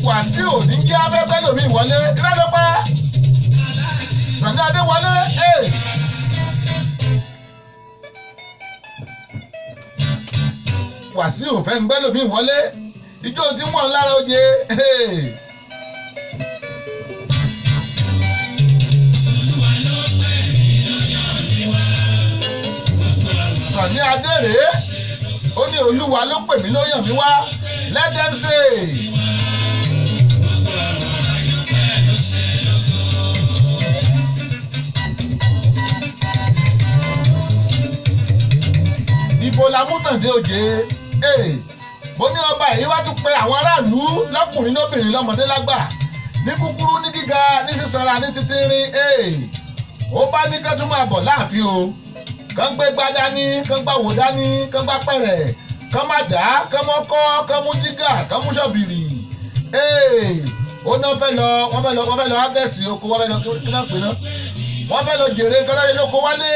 Wàsíù ní jẹ́ afẹ́fẹ́ lómi ìwọlé ìrẹ́lọ́pẹ́ Sànni Adéwọlé ee. Wàsíù fẹ́ ń gbẹ́ lómi ìwọlé, ijó tí ń wọ̀n lára oje ee. Sànni Adé rèé, ó ní Olúwa ló pè mí, ló yàn mí wá, let them say. Ibo la mú tàǹdé òjé ee? Mo ní ọba yìí wá tún pe àwọn aráàlú, lọ́kùnrin, lóbìnrin, lọ́mọdé, lágbà, ní kúkúrú, ní gíga, ní sísanra, ní títírín ee. Ó bá ní kán tún máa bọ̀ láàfin o, kán gbé gbá dání, kán gbá wò dání, kán gbá pẹ̀rẹ̀, kán má dá, kán mọ́kọ́, kán mú jígà, kán mú ṣọ́bìrì ee. Ó náà fẹ́ lọ, wọ́n fẹ́ lọ, wọ́n fẹ́ lọ ágẹ̀sì oko, wọ́n fẹ́ lọ, kí náà pè náà, wọ́n fẹ́ lọ jèrè kán lóko wálé.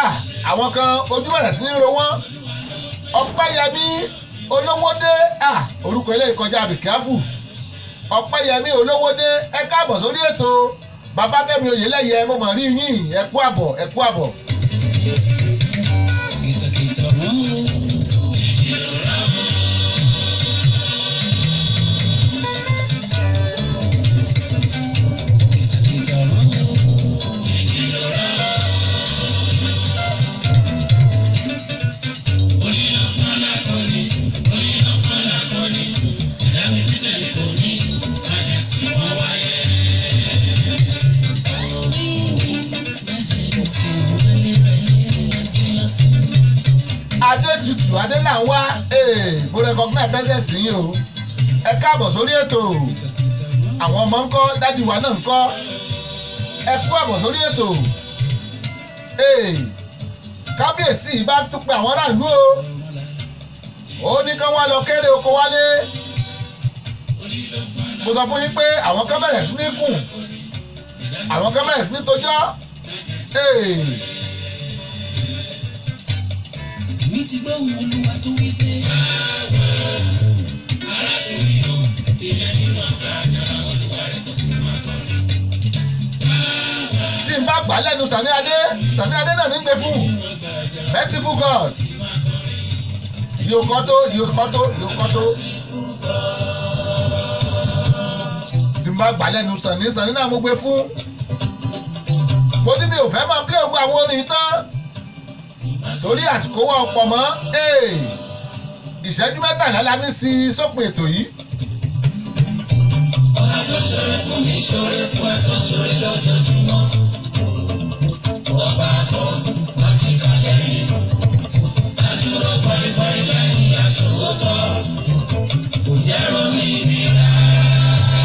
Ah, àwọn kan ojú bẹ̀rẹ̀ sí ní ro wọ́n. Ọpẹ́yẹmí Olówódé, ah, orúkọ eléyìí kọjá àbíkáfù. Ọpẹ́yẹmí Olówódé, ẹ káàbọ̀ sórí ètò. Babafẹ́mi Oyèlẹ́yẹ, mo mọ̀ rí yín, ẹ kú àbọ̀, ẹ kú àbọ̀. Kìtàkìtà rán o. Kìtàkìtà rán o. Adétutù Adélànwá, ee, mo recognize presence yín o, ẹ káàbọ̀ sórí ètò. Àwọn ọmọ ńkọ́? Dádì wa náà ńkọ́? Ẹ kú àbọ̀ sórí ètò ee. Kábíyèsí bá tún pe àwọn aráàlú o, ó ní kán wá lọ kéré oko wálé. Mo sọ fún yín pé àwọn kan bẹ̀rẹ̀ sí ní kùn, àwọn kan bẹ̀rẹ̀ sí ní tojọ́ ee. Èmi ti gbọ́ ohùn Olúwa tó wí pé. Tí n bá gbà lẹ́nu Sànni Adé, Sànni Adé náà ní gbé fún merciful God. Yóò kọ́ tó, yóò kọ́ tó, yóò kọ́ tó. Tí n bá gbà lẹ́nu Sànni, Sànni náà mo gbé fún. Mo ní mi ò fẹ́ máa play ogun àwọn orin tán torí àsìkò wa ọ̀pọ̀ mọ́ ee. Ìṣẹ́jú 13 la ní sí sópin ètò yìí. tó ṣoore fún mi ṣoore fún ẹ tó ṣoore lójoojúmọ́. Ọba tó má ti kà lẹ́yìn. Adúró pọ́npọ́n lẹ́yìn aṣòwòtọ́. Kò jẹ́ romi ibi rárá.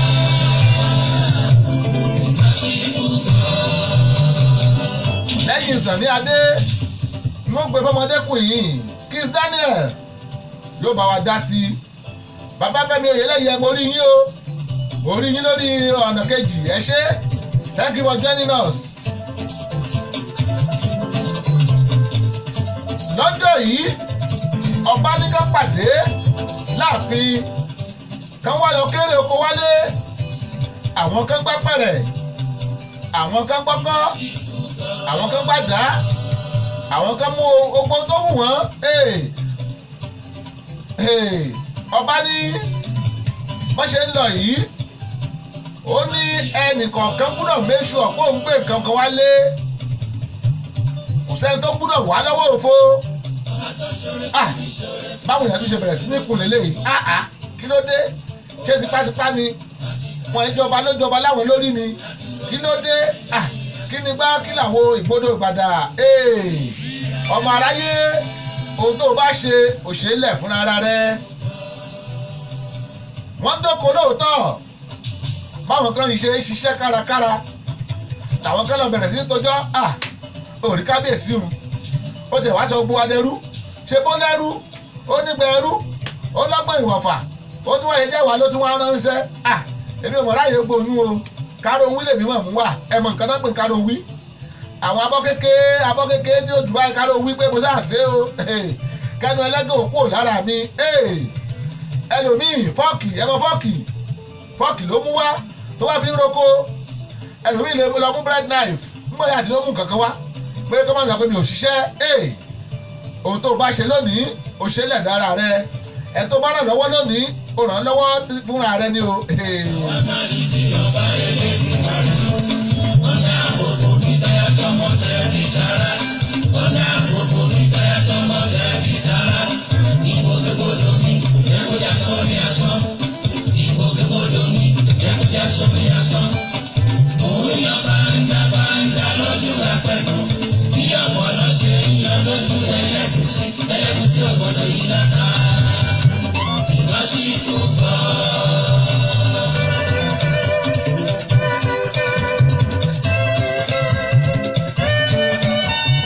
Má fi kú kọ́. Lẹ́yìn Sunny Adé, mo gbé fọmọdékùn yìí, Kiss Daniel yóò bá wa dá sí i. Bàbá Fẹ́mi Oyèlẹ́yẹ, mo rí yín o, mo rí yín lórí ọ̀nà kejì. Ẹ ṣé, thank you for joining us. Lọ́jọ́ yìí, ọba ní ká pàdé láàfin kan wá lọ kéré oko wálé. Àwọn kan gbá pẹ̀rẹ̀, àwọn kan gbọ́kọ́, àwọn kan gbàdá, àwọn kan mú ogbó tó wù wọ́n. Ọba ní wọ́n ṣe ń lọ yìí, ó ní ẹnìkọ̀ọ̀kan gbúdọ̀ méṣù ọ̀pọ̀ òun gbé nǹkan kan wálé, kò sẹ́ni tó gbúdọ̀ wá lọ́wọ́ òfo. Ah, báwo ìyá tó ṣe bẹ̀rẹ̀ sí ní kun lélẹ́yìí? Ah ah, kí ló dé? Ṣé tipátipá ni wọn ìjọba ló jọba láwọn lórí ni? Kí ló dé? Ah, kí ni gbá kí làwọn ìgbódò ìgbàdà? Ọmọ aráyé, ohun tó o bá ṣe òṣèlè fúnra ara rẹ. Wọ́n dóko lóòótọ́, báwọn kan ṣe ń ṣiṣẹ́ kárakára làwọn kan lọ bẹ̀rẹ̀ sí ní tojọ́. Ah, òrí kábíyèsí òun, ó tẹ̀ wá sọ gbogbo wa dẹrú. Ṣe bó lẹ́rú, ó nígbà ẹrú, ó lọ́gbọ̀n ìwọ̀fà, ó tún wáyé jẹ́ wà ló tún wá ránṣẹ́. Ah, èmi ò mọ̀ ráyè gbóyún o, káró wí lèmi mọ̀ mú wà. Ẹ mọ̀ nǹkan tó ń pè káró wí, àwọn abọ́ kékeré, abọ́ kékeré tí ó jù báyìí, káró wí pé mo sáà ṣe o, kẹ́nu ẹlẹ́gàn òkú ò lára mi. Ẹlòmíì fọ́ọ̀kì, ẹ mọ̀ fọ́ọ̀kì, fọ́ọ̀kì ló mú wá tó wá fi ń roko. Ẹlòmíì lè lọ mú bread knife ńgbọ́n yà tí ló mú kankan wá pé kọ́ máa ń sọ pé mi ò ṣiṣẹ́. Ohun tó o bá ṣe lónìí, o ṣe lẹ̀dára rẹ. Ẹ tó bá ràn lọ́wọ́ lónìí, o ràn lọ́wọ́ fúnra rẹ ni o.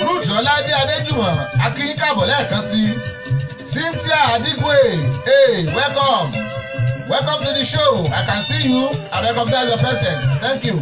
Ruth Ọládé Adéjùmọ̀, akin káàbọ̀ lẹ́ẹ̀kan sí i. Cynthia Adigwe, hey, welcome, welcome to the show. I can see you, I recognize your presence, thank you.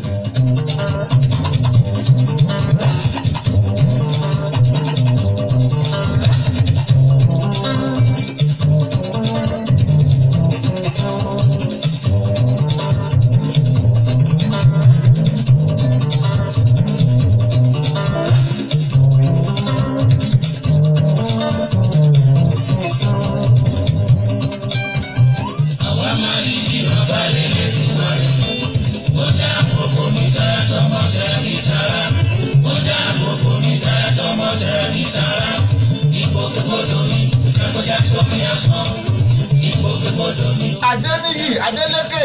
Adéníyì Adélékè,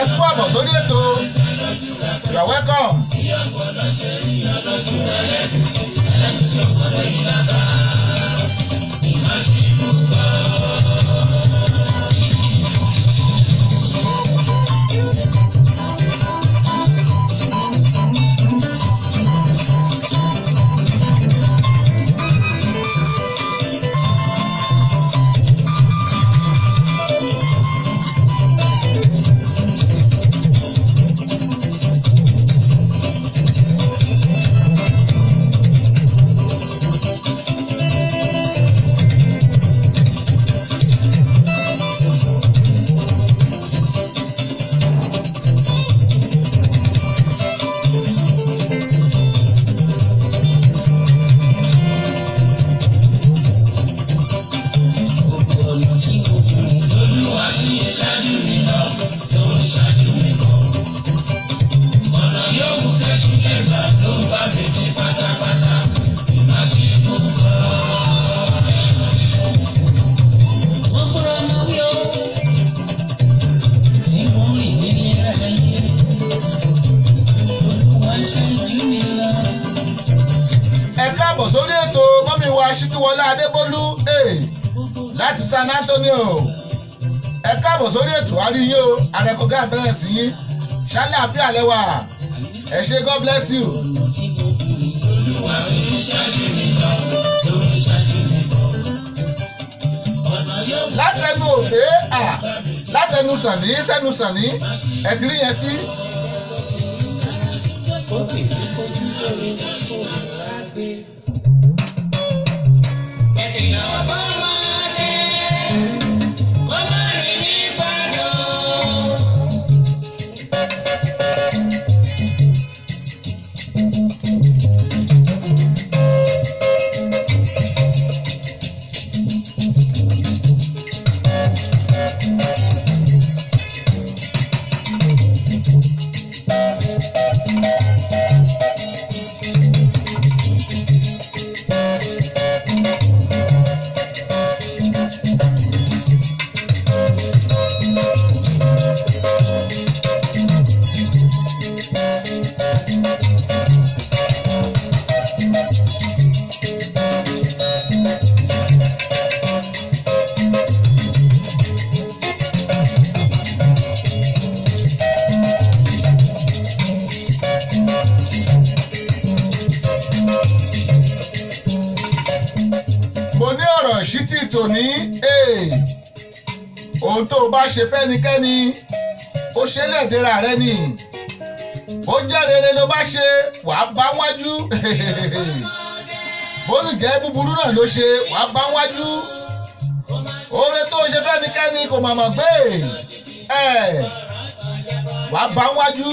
ẹ kú àbọ̀ sórí ètò, you are welcome. Síjúwọlá Adébólú láti San Antonio, ẹ káàbọ̀ sórí ètò àríyìn o. Àrẹ̀kọ̀gá bẹ̀rẹ̀ sí yín ṣálẹ̀ àbí àlẹ́ wà. Ẹ ṣé, God bless you. Látẹnu òbé à látẹnu sàní sẹnu sàní ẹ ti rí yẹn sí. Obìnrin fojú dòwe òun wá gbé. Ẹ kìlọ̀ fọ́mọdé kó má rìn ní gbàdọ̀. Mo ní ọ̀rọ̀ ìṣítí tòní, ohun tó o bá ṣe fẹ́nikẹ́ni, ó ṣe lẹ́ẹ̀dẹ́ra rẹ ni. Bó jẹ́ rere ló bá ṣe, wàá bá wájú. Bó sì jẹ́ búburú náà ló ṣe, wàá bá wájú. Oore tó o ṣe fẹ́nikẹ́ni kò màmá gbé, wàá bá wájú.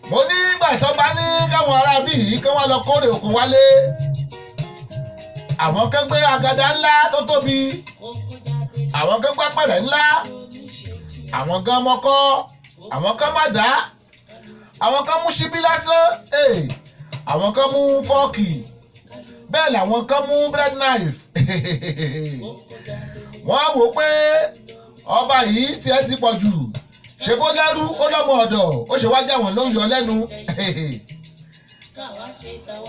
Mo ní ìgbà tó bá ní káwọn ará bí yìí kí wọ́n lọ kórè òkun wálé, àwọn kan gbé agada ńlá tó tóbi, àwọn kan gbé apẹ̀rẹ̀ ńlá, àwọn kan mọ́kọ́, àwọn kan má dá, àwọn kan mú ṣíbí lásán, àwọn kan mú fọ́ọ̀kì, bẹ́ẹ̀ làwọn kan mú bread knife. Wọ́n wò pé ọba yìí tiẹ̀ ti pọ̀ jù, ṣe bó lẹ́rú ó lọ́mọ ọ̀dọ̀, ó ṣe wájà wọn ló ń yọ lẹ́nu.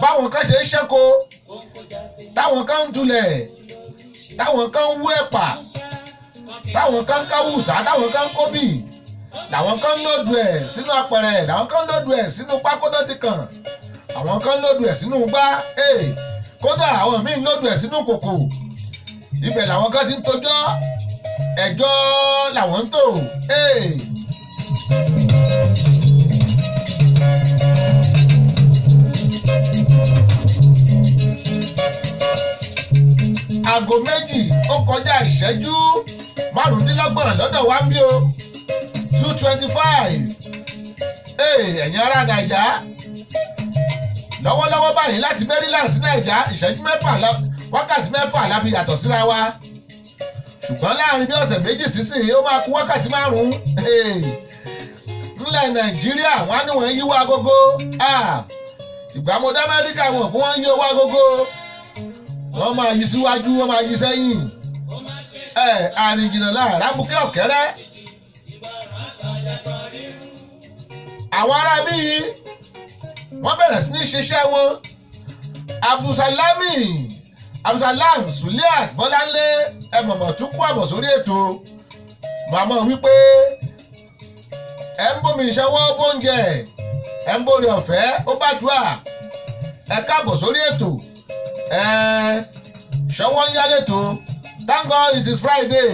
Báwọn kan ṣe ń ṣẹ́ko, táwọn kan ń dulẹ̀, táwọn kan ń wú ẹ̀pà, táwọn kan ń káwùsà, táwọn kan ń kóbì, làwọn kan ń lòdù ẹ̀ sínú apẹ̀rẹ̀, làwọn kan ń lòdù ẹ̀ sínú pákó tó ti kàn, àwọn kan ń lòdù ẹ̀ sínú gbá, kódà àwọn míì ń lòdù ẹ̀ sínú kòkò. Ibẹ̀ làwọn kan ti ń tojọ́, ẹjọ́ làwọn ń tò. Aago 2:25 lọ́dọ̀ wa ń bí o, 2:25. Ẹ̀yin ará Nàìjà, lọ́wọ́lọ́wọ́ báyìí láti Maryland sí Nàìjà, ìṣẹ́jú 6, wákàtí 6 la fi yàtọ̀ síra wa, ṣùgbọ́n láàrin bí ọ̀sẹ̀ 2 sísìn, ó máa kú wákàtí 5. Ńlẹ̀ Nàìjíríà, wọ́n á ní wọ́n yíwọ́ agogo. Ìgbà mo dá Amẹ́ríkà wọn fún wọn yí owó agogo, wọ́n máa yí síwájú, wọ́n máa yí sẹ́yìn. Ẹ àrìnjìnà láàrá bukẹ́ ọ̀kẹ́rẹ́. Àwọn ará bíi wọ́n bẹ̀rẹ̀ sí ní ṣiṣẹ́ wọn. Abdulsalami Abdulsalam Suliat Bọ́láńlé, ẹ mọ̀mọ̀ tún kú àbọ̀ sórí ètò. Màmá wípé ẹ ń bómi ìṣọwọ́ bóúnjẹ, ẹ ń bórí ọ̀fẹ́ ó bá dùà. Ẹ káàbọ̀ sórí ètò. Ẹ ṣọwọ́ ń yálé tó. Thank God it is Friday.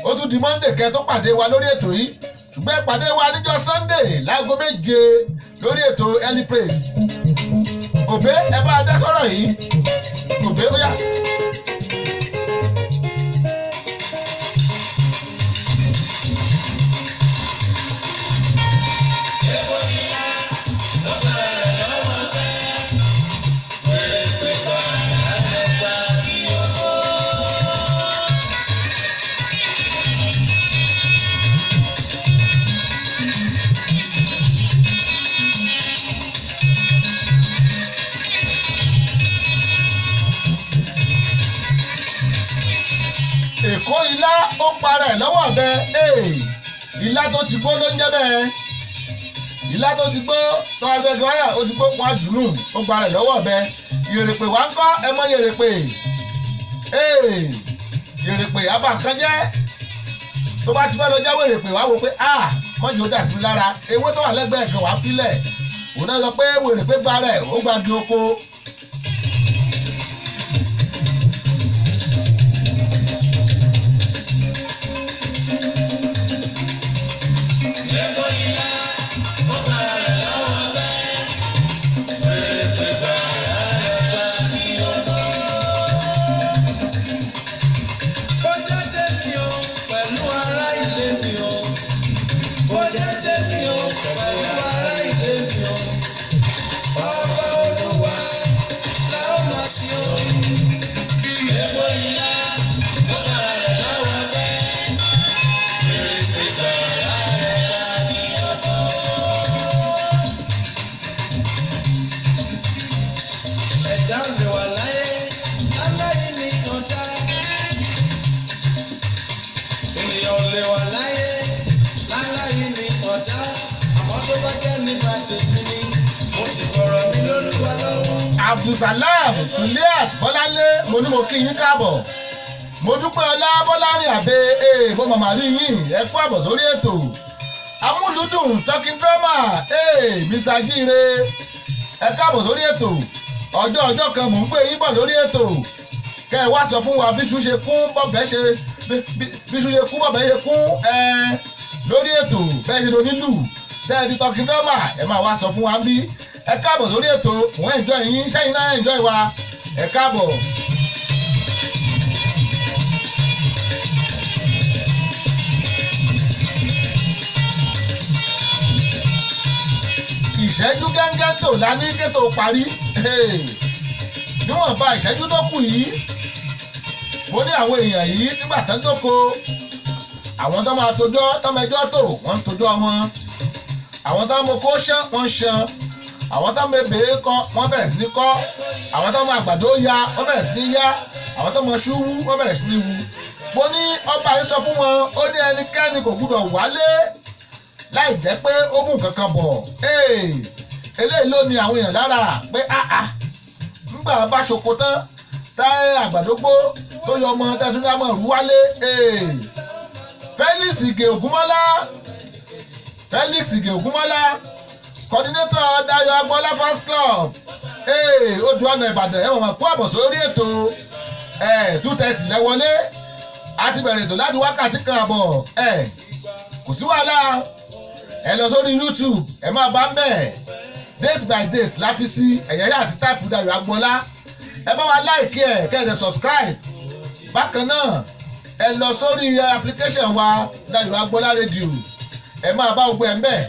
Ó tún di Monday kẹ́ tó pàdé wa lórí ètò yìí, ṣùgbọ́n ẹ pàdé wa níjọ́ Sunday láago 7 lórí ètò Early Praise. Òbé, ẹ bá a dá sọ̀rọ̀ yìí. Òbé, ó yá. Èkó ilá ó para ẹ̀ lọ́wọ́ ọ̀bẹ. Ilá tó ti gbó ló ń jẹ́ bẹ́ẹ̀. Ilá tó ti gbó tó wá gbẹ́gbẹ́ wáyà ó ti gbó wọn àjùnú, ó para ẹ̀ lọ́wọ́ ọ̀bẹ. Yèrèpè wá ń kọ́, ẹ mọ yèrèpè. Yèrèpè abànkan jẹ́. Tó bá ti fẹ́ lọ jáwé yèrèpè wá wò pé a mọ́jú ó dà sí mi lára, ewé tó wà lẹ́gbẹ̀ẹ́ kan wà á filẹ̀. Òun náà sọ pé wèrèpè gba rẹ̀, ó gba gi oko. Bó jẹ́ tèmi o, pẹ̀lú ará ilé mi o. Bó jẹ́ tèmi o, pẹ̀lú ará ilé mi o. Ọba Olúwa la ó máa sìn o. Epo ilá, ó bára rẹ̀ lọ́wọ́ bẹ́ẹ̀. Èrèpè bàrà rẹ̀ bá ní ọkọ. Ẹ̀dá ò lè wà láyé, aláìní ọ̀tá. Ènìyàn ò lè wà láyé láláyé ní ọ̀tá, àmọ́ tó bá jẹ́ nípa tèmi ni mo ti fọ̀rọ̀ mi lólúwa lọ́wọ́. Abdulsalam Suliat Bọ́láńlé, mo ní mo kí yín káàbọ̀. Mo dúpẹ́ ọlá Bọ́lárìn àbẹ ee, mo màmá rí yín, ẹ kú àbọ̀ sórí ètò. Amúlùdùn talking drama, ee, Mr. Jíire, ẹ káàbọ̀ sórí ètò. Ọjọ́ ọjọ́ kan mò ń gbé yín bọ̀ lórí ètò. Kẹ́ ẹ wá sọ fún wa bíṣu ṣe kún bọ́bẹ̀ ṣe bíṣu ṣe kún bọ́bẹ̀ ṣe kún ẹ lórí ètò bẹ́ẹ̀ ṣe donílù tẹ́ ẹ di talking drama, ẹ máa wá sọ fún wa ń bí. Ẹ káàbọ̀ sórí ètò, mò ń enjoy yín, sẹ́yìn náà enjoy wa, ẹ káàbọ̀. Ìṣẹ́jú gángan tó la ní kétò parí. Níwọ̀nba ìṣẹ́jú tó kù yìí, mo ní àwọn èèyàn yìí nígbà tó ń dóko, àwọn tó máa tojọ́ tó mẹjọ́ tó wọ́n ń tojọ́ wọn, àwọn tó ń mọ kó ṣán wọ́n ń ṣán, àwọn tó ń mebè kọ́ wọ́n bẹ̀rẹ̀ sí ní kọ́, àwọn tó ń mọ àgbàdo ya wọ́n bẹ̀rẹ̀ sí ní yá, àwọn tó ń mọ ṣú wú wọ́n bẹ̀rẹ̀ sí ní wú. Mo ní ọba yìí sọ fún wọn, ó ní ẹnikẹ́ni kò gbúdọ̀ wálé láì jẹ́ pé ó mú nǹkan kan bọ̀. Eléyìí ló ní àwọn èèyàn lára pé áà ńgbà bá ṣoko tán tá àgbàdo gbó tó yọ ọmọ tẹ́tún mọ̀ rú wálé. Felix Ige Ògúnmọ́lá, Felix Ige Ògúnmọ́lá, coordinator Dayo Agboola fans club, odò ọ̀nà Ìbàdàn, ẹ̀ wọ̀n kó àbọ̀ sórí ètò. 2:30 lẹ́wọlé, a ti bẹ̀rẹ̀ ètò láti wákàtí kan àbọ̀. Kò sí wàhálà, ẹ lọ sórí YouTube, ẹ máa bá ń bẹ̀ date by date láfi sí ẹ̀yẹ́yẹ́ àti táìpù Dayo Agboola. Ẹ bá wa like ẹ, kẹ́ ẹ dẹ̀ subscribe. Bákan náà, ẹ lọ sórí application wa, Dayo Agboola radio, ẹ máa bá gbogbo ẹ̀ ń bẹ̀.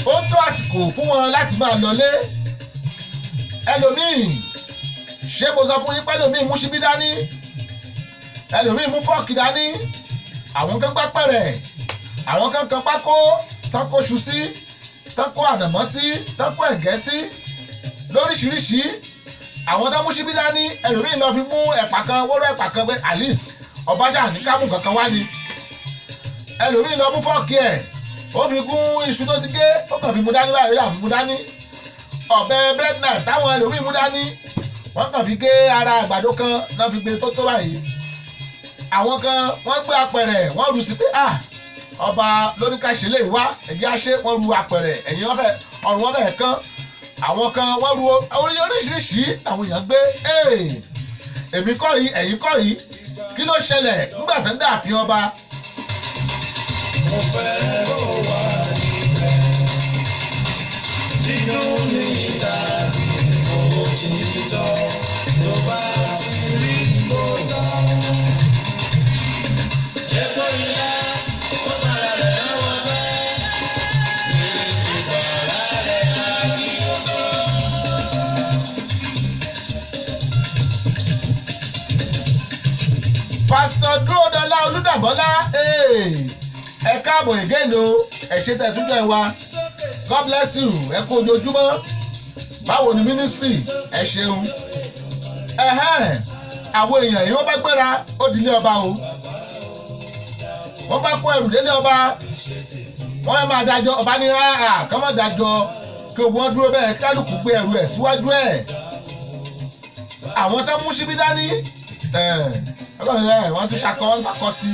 Ó tó àsìkò fún wọn láti máa lọlé. Ẹlòmíì, ṣé mo sọ fún yín pé ẹlòmíì mú ṣíbí dání, ẹlòmíì mú fọ́ọ̀kì dání, àwọn kan gbá pẹ̀rẹ̀, àwọn kan kan pákó tán kó ṣu sí, tán kó ànàmọ́ sí, tán kó ẹ̀gẹ́ sí lóríṣiríṣi. Àwọn tán mú ṣíbí dání, ẹlòmíì lọ fi mú ẹ̀pà kan, wóró ẹ̀pà kan pé at least ọba ṣáà ní kámú kankan wá ni. Ẹlòmíì lọ mú fọ́ọ̀kì ẹ̀, ó fi gún iṣu tó ti gé, ó kàn fi mú dání báyìí, ó yà fi mú dání. Ọ̀bẹ bread knife táwọn ẹlòmíì mú dání, wọ́n kàn fi gé ara àgbàdo kan náà fi gbé tó tó báyìí. Àwọn kan wọ́n gbé apẹ̀rẹ̀, wọ́n rú sí pé ah, ọba lóníkàṣe lè wá ẹ̀jẹ̀ àṣẹ, wọ́n ru apẹ̀rẹ̀ ẹ̀yìn wọn fẹ́ ọ̀rùn wọn fẹ́ kán. Àwọn kan wọ́n ru oríṣiríṣi àwọn èèyàn gbé. Èmi kọ́ yìí, ẹ̀yin kọ́ yìí, kí ló ṣẹlẹ̀ nígbà tó ń dà fi ọba? Mo fẹ́ kó wà níbẹ̀ nínú ní tàbí òtítọ́ tó bá ti rí kó tọ́. Epo ilá, ó bára rẹ̀ lọ́wọ́ bẹ́ẹ̀. Ìrètí bàrà rẹ̀ bá kí ó bọ́. Pásítọ̀ Dúródọlá Olúdàbọ́lá, ẹ káàbọ̀ again o, ẹ ṣe tẹ̀ tún jẹ́ wa. God bless you, ẹ kú ojoojúmọ́. Báwo ni ministry? Ẹ ṣeun. Ẹhẹ́n. Àwọn èèyàn yìí, wọ́n bá gbéra, ó di ilé ọba o. Wọ́n bá kó ẹrù délé ọba, wọ́n fẹ́ máa dájọ́. Ọba ní rárá, kọ́ máa dájọ́, kí ogun wọn dúró bẹ́ẹ̀, kálukú gbé ẹrù ẹ̀ síwájú ẹ̀. Àwọn tó mú síbí dání, wọ́n tún ṣakọ, wọ́n tún kọ sí.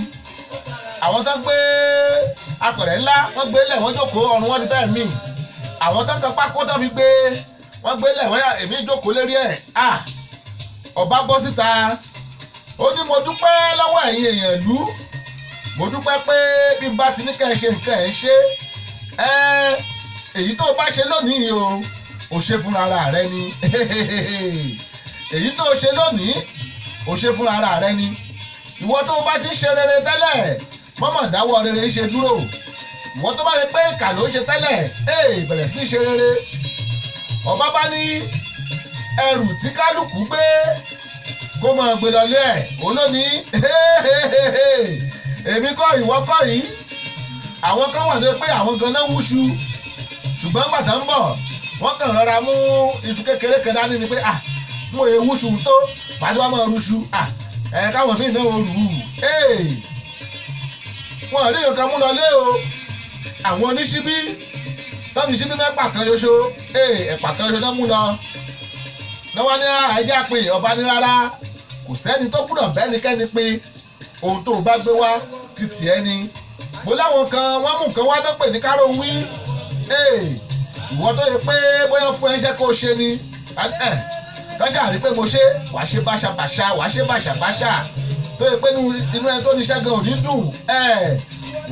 Àwọn tó gbé apẹ̀rẹ̀ ńlá, wọ́n gbé lẹ̀, wọ́n jókòó, ọrùn wọn ti fẹ́ mì. Àwọn tó kan pákó tó fi gbé, wọ́n gbé lẹ̀, wọ́n yà, èmi jókòó lérí ẹ̀. À ọba bọ́ síta, ó ní, "Mo dúpẹ́ lọ́wọ́ ẹ̀yin èèyàn ìlú. Mo dúpẹ́ pé bí n bá ti ní ká ẹ ṣe nǹkan, ẹ̀ ń ṣe ẹ. Èyí tó o bá ṣe lónìí o, ò ṣe fúnra ara rẹ ni. Èyí tó o ṣe lónìí, ò ṣe fúnra ara rẹ ni. Ìwọ tó o bá ti ń ṣe rere tẹ́lẹ̀, mọ́mọ́ dáwọ́ rere ń ṣe dúró. Ìwọ tó bá ṣe pé ìkà ló ń ṣe tẹ́lẹ̀, ee, bẹ̀rẹ̀ sí í ṣe rere." Ọba bá ní ẹrù tí kálukú gbé, kó máa gbé lọlé ẹ̀. Òun ló ní, "Èmi kọ́, ìwọ kọ́ yìí." Àwọn kan wà tó pé àwọn ganan wúṣu, ṣùgbọ́n gbàtà ń bọ̀, wọ́n kàn rọra mú iṣu kékeré kan dání ni pé, "Ah, mo è wúṣu tó pàdé wa máa ruṣu." Ah, ẹ káwọn míì náà rù ú. Wọn rí nǹkan mú lọlé o. Àwọn oníṣíbí tọ́bi ṣíbí mẹ́pà kan ṣoṣo, ẹ̀pà kan ṣoṣo náà mú lọ. Lọ́wọ́ ní ẹjẹ́ pé ọba ní rárá, kò sẹ́ni tó gbúdọ̀ bẹ́nikẹ́ni pé ohun tó o bá gbé wá títì ẹni. Mo láwọn kan, wọ́n mú nǹkan wá tó pè ní káró wí. Ìwọ tó yẹ pé bóyá fún ẹṣẹ́ kó o ṣe ni, lọ́jà rí pé mo ṣe, wàá ṣe báṣabàṣa, wàá ṣe bàṣàbàṣà, tó yẹ pé inú ẹni tó níṣẹ́ gan ò ní dùn.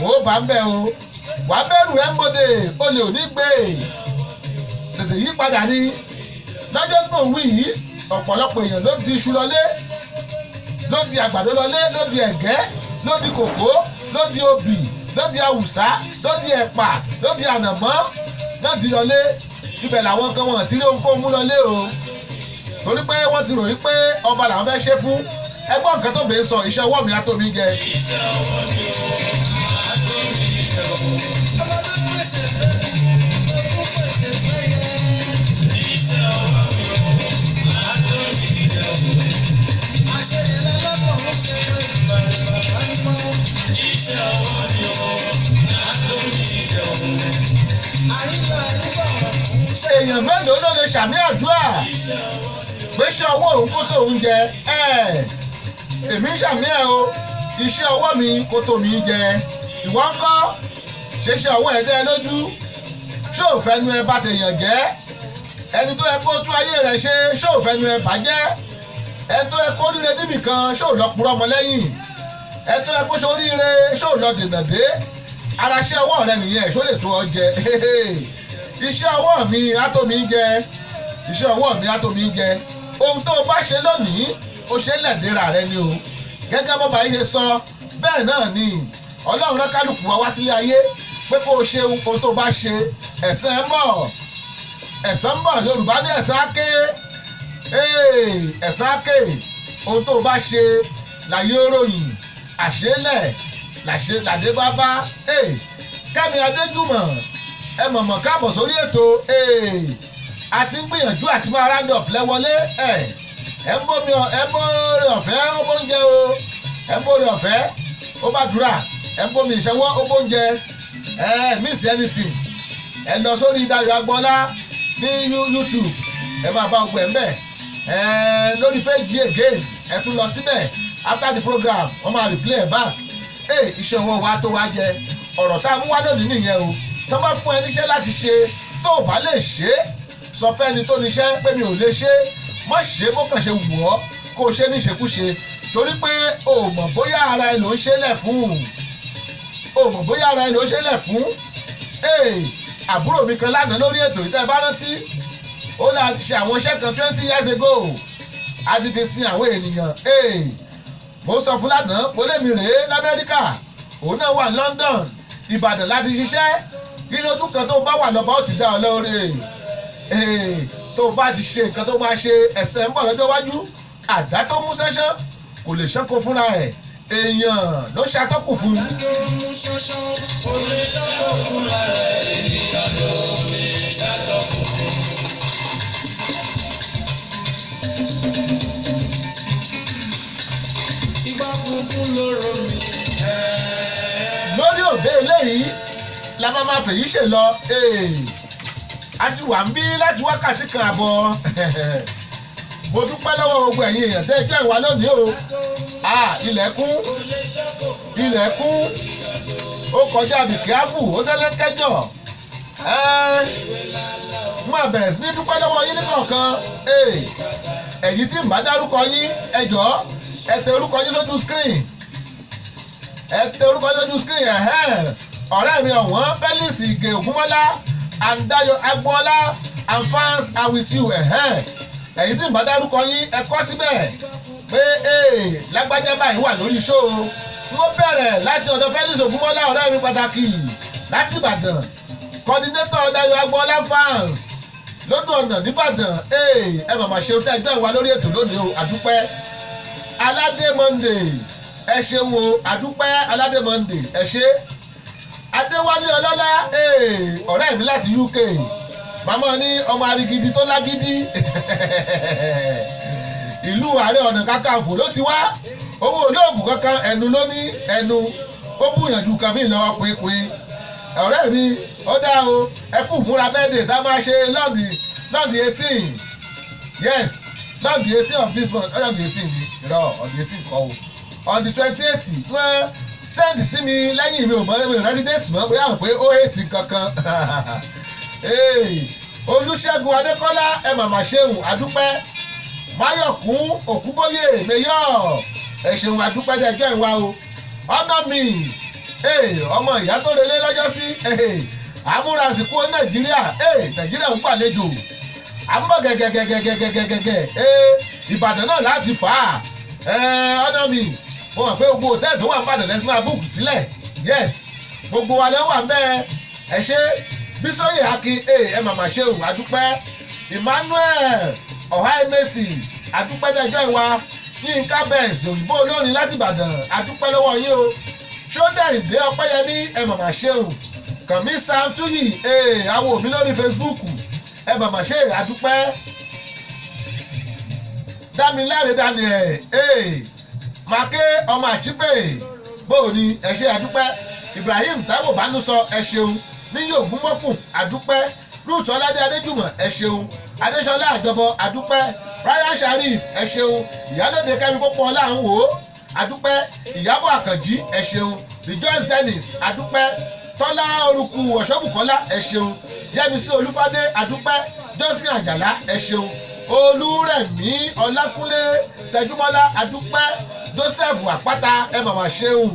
Wò ó bá ń bẹ̀ o, wàá bẹ̀rù ẹ̀ ń bòde, olè ò ní gbé. Tètè yí padà ní lọ́jọ́ tó ń wí yìí. Ọ̀pọ̀lọpọ̀ èèyàn ló di iṣu lọlé, ló di àgbàdo lọlé, ló di ẹ̀gẹ́, ló di kòkó, ló di obì, ló di awùsá, ló di ẹ̀pà, ló di ànàmọ́, ló di lọlé. Ibẹ̀ làwọn kan wọ̀n tí rí ohunkóhun mú lọlé o, torí pé wọ́n ti ròyìn pé ọba làwọn fẹ́ ṣe fún. Ẹgbọ́n nǹkan tó bèé sọ, "Iṣẹ́ ọwọ́ mi á tó mi jẹ." Iṣẹ́ ọwọ́ mi o, á tó mi jẹ o. Ọba tó pèsè fẹ́ mi, tó tún pèsè fẹ́ yẹ. Iṣẹ́ ọwọ́ mi o, á tó mi jẹ o. Àṣeyẹ lọ́lọ́pọ̀ ń ṣe pé ìbàrẹ̀ bàbá ń mọ́. Iṣẹ́ ọwọ́ mi o, á tó mi jẹ o. Àyíká nígbà ń ṣe. Èèyàn mélòó ló lè ṣàmì àdúrà pé iṣẹ́ ọwọ́ òun kó tó òun jẹ? Ẹ̀ èmi ń ṣàmì ẹ̀ o, iṣẹ́ ọwọ́ mi kó tó mi jẹ. Ìwọ ń kọ́? Ṣe iṣẹ́ ọwọ́ ẹ̀ dẹ́ ẹ lójú? Ṣé ò fẹ́nu ẹ bá tèèyàn jẹ́? Ẹni tó yẹ kó tún ayé rẹ̀ ṣe, ṣé ò fẹ́nu ẹ bàjẹ́? Ẹni tó yẹ kó ríre níbì kan, ṣé ò lọ purọ́ ọmọ lẹ́yìn? Ẹni tó yẹ kó ṣe oríire, ṣé ò lọ dènà dé? Ara iṣẹ́ ọwọ́ rẹ nìyẹn, ṣó lè tó ọ jẹ? Iṣẹ́ ọwọ́ mi á tó mi jẹ, iṣẹ́ ọwọ́ mi á tó mi jẹ. Ohun tó o bá ṣe lónìí, o ṣe lẹ̀dẹ́ra rẹ ni o. Gẹ́gẹ́ bọ́ba yìí ṣe sọ, bẹ́ẹ̀ náà ni Ọlọ́run rán kálukú wa wá sílé ayé pé kó o ṣe ohun tó o bá ṣe, ẹ̀san ẹ̀ ń bọ̀, ẹ̀san ń bọ̀. Yorùbá ní ẹ̀san á ké, ẹ̀san á ké. Ohun tó o bá ṣe láyé ròyìn, àṣélẹ̀ làṣẹ làdé bá bá. Kẹ́mi Adéjùmọ̀, ẹ mọ̀mọ̀ káàbọ̀ sórí ètò. A ti ń gbìyànjú àti máa round up lẹ́wọlé. Ẹ ẹ ń bómi, ẹ ń bóore ọ̀fẹ́, ó bóúnjẹ o. Ẹ ń bóore ọ̀fẹ́, ó bá dúrà. Ẹ ń bómi ìṣẹ́wọ́, ó bóúnjẹ. Ẹ miss anything, ẹ lọ sórí Dayọ̀ Agbọ́lá ní YouTube, ẹ máa bá ọgbẹ́ ńbẹ̀. Ẹ lórí page again, ẹ tún lọ síbẹ̀ after the program, wọ́n máa replay ẹ̀ back. Ẹ iṣẹ́ owó wa tó wá jẹ, ọ̀rọ̀ tá a mú wá lónìí nìyẹn o. Tó bá fún ẹ níṣẹ́ láti ṣe, tó o bá lè ṣe é, sọ fẹ́ni tó níṣẹ́ pé mi ò lè ṣe é. Má ṣe bó kàn ṣe wù ọ́ kó o ṣe níṣekúṣe, torí pé o mọ̀ bóyá ara ẹ ló ń ṣe lẹ̀ fún, o mọ̀ bóyá ara ẹ ló ń ṣe lẹ̀ fún. Àbúrò mi kan lánàá lórí ètò ìtẹ́ bá rántí, ó là ṣe àwọn iṣẹ́ kan 20 years ago, a ti fi sin àwọn ènìyàn. Mo sọ fún lánàá, mo lè mi rèé l'Amẹ́ríkà, òun náà wà ní London, Ìbàdàn láti ṣiṣẹ́. Kí lójú kan tó bá wà lọ́ba, ó ti dá ọ lóore. Tó bá ti ṣe nǹkan tó máa ṣe, ẹ̀sẹ̀ ń bọ̀ lọ́jọ́ iwájú. Àdá tó mú sẹ́sán kò lè ṣánko fúnra ẹ̀, èèyàn ló ṣàtọ́kù fún un. Tó mú ṣánṣán, kò lè ṣánko fúnra rẹ̀, ènìyàn ló lè ṣàtọ́kù fún. Eléyìí la máa ma fèyí ṣe lọ. A ti wà ń bí láti wákàtí kan àbọ̀. Mo dúpẹ́ lọ́wọ́ gbogbo ẹ̀yin èèyàn tẹ́ ẹ jẹ́ ìwà lónìí o. Ilẹ̀kùn ilẹ̀kùn ó kọjá bìkíáfù ó sẹ́lẹ̀ kẹjọ. Mo bẹ̀rẹ̀ sí ní dúpẹ́ lọ́wọ́ yín nìkọ̀ọ̀kan. Ẹ̀yin tí ń bá dárúkọ yín, ẹ jọ̀ọ́, ẹ tẹ orúkọ yín sójú screen, ẹ tẹ orúkọ yín sójú screen. Ẹ̀hẹ́n, ọ̀rẹ́ mi ọ̀wọ́n Felix Ìgè Ògúnmọ́lá and Dayo Agboola and fans are with you. Ẹ̀hẹ́n, ẹ̀yin tí ń bá dárúkọ yín, ẹ kọ síbẹ̀ pé lágbájá báyìí wà lórí show. Wọ́n bẹ̀rẹ̀ láti ọ̀dọ̀ Felix Ògúnmọ́lá, ọ̀rẹ́ mi pàtàkì láti Ìbàdàn, coordinator Dayo Agboola fans lódò ọ̀nà nìbàdàn. Ẹ màmá ṣe tẹ́ ẹjọ́ ìwà lórí ètò lónìí o, àdúpẹ́. Aládé Monday, ẹ ṣeun o, àdúpẹ́. Aládé Monday, ẹ ṣe. Adéwálé Ọlọ́lá, ọ̀rẹ́ mi láti UK, màmá ní ọmọ arigidi tó lágídí, ìlú Ààrẹ Ọ̀nà Kakanfò ló ti wá. Owó olóògùn kankan, ẹnu ló ní ẹnu ó búyànjú kan mí lọ́wọ́ pínpín. Ọ̀rẹ́ mi, ó dá o, ẹ kú múra birthday tá a máa ṣe lọ́ọ̀dì 18. Yes, lọ́ọ̀dì 18 of this month. Lọ́ọ̀dì 18 ni irọ́, on the 18 kọ́ o, on the 28. Wọ́n send sí mi lẹ́yìn, mi ò mọ̀, mi ò rántí date mọ́, bóyá àwọn pé ó eight kankan. Olúṣẹ́gun Adékọ́lá, ẹ màmá ṣeun, àdúpẹ́. Máyọ̀kún Òkúbóyè mayor, ẹ ṣeun, àdúpẹ́ jẹjọ́ ìwà o. Ọ̀nà mi, ọmọ ìyá tó relé lọ́jọ́ sí àmúrasìkú Nàìjíríà, Nàìjíríà ń gbàlejò, à ń bọ̀ gẹ́gẹ́gẹ́gẹ́gẹ́gẹ́gẹ́. Ìbàdàn náà láti fà á. Ọ̀nà mi, mo mọ̀ pé gbogbo hòtẹ́ẹ̀lì tó wà ń bàdàn lẹ́tí máa book sílẹ̀. Yes, gbogbo wa lẹ́wà ń bẹ́ẹ̀. Ẹ ṣe. Bísóyè Akin, ẹ màmá ṣe òun, àdúpẹ́. Emmanuel Ọ̀háìmẹ́sì, àdúpẹ́ dẹjọ́ ìwà. Yínká Benz, òyìnbó olórin láti Ìbàdàn, àdúpẹ́ lọ́wọ́ yín o. Ṣódẹ̀ǹdé Ọpẹ́yẹmí, ẹ màmá ṣe òun. Kànmí Sam Túyì, awo mi lórí Facebook, ẹ màmá ṣe, àdúpẹ́. Dámiláre Daniel, Màkè ọmọ àchípè, bóò ni, ẹ ṣe, àdúpẹ́. Ibrahim Taiwo Bánúsọ, ẹ ṣeun. Níyì Ògúnmọ́kùn, àdúpẹ́. Ruth Ọládé Adéjùmọ̀, ẹ ṣeun. Adéṣọlá Àjọbọ, àdúpẹ́. Ryan Sharif, ẹ ṣeun. Ìyálòde Kẹ́mi Pópó Ọlá ń wò ó, àdúpẹ́. Ìyábọ̀ Àkànjí, ẹ ṣeun. Rejoice Dennis, àdúpẹ́. Tọ́lá Orúkú Ọ̀ṣọ́bùkọ́lá, ẹ ṣeun. Yẹ́misí Olúfadé, àdúpẹ́. Johnson Àjàlá, ẹ ṣeun. Olúrẹ̀mí Ọlákúnlé Tẹjúmọ́lá, àdúpẹ́. Joseph Àpáta, ẹ màmá ṣeun.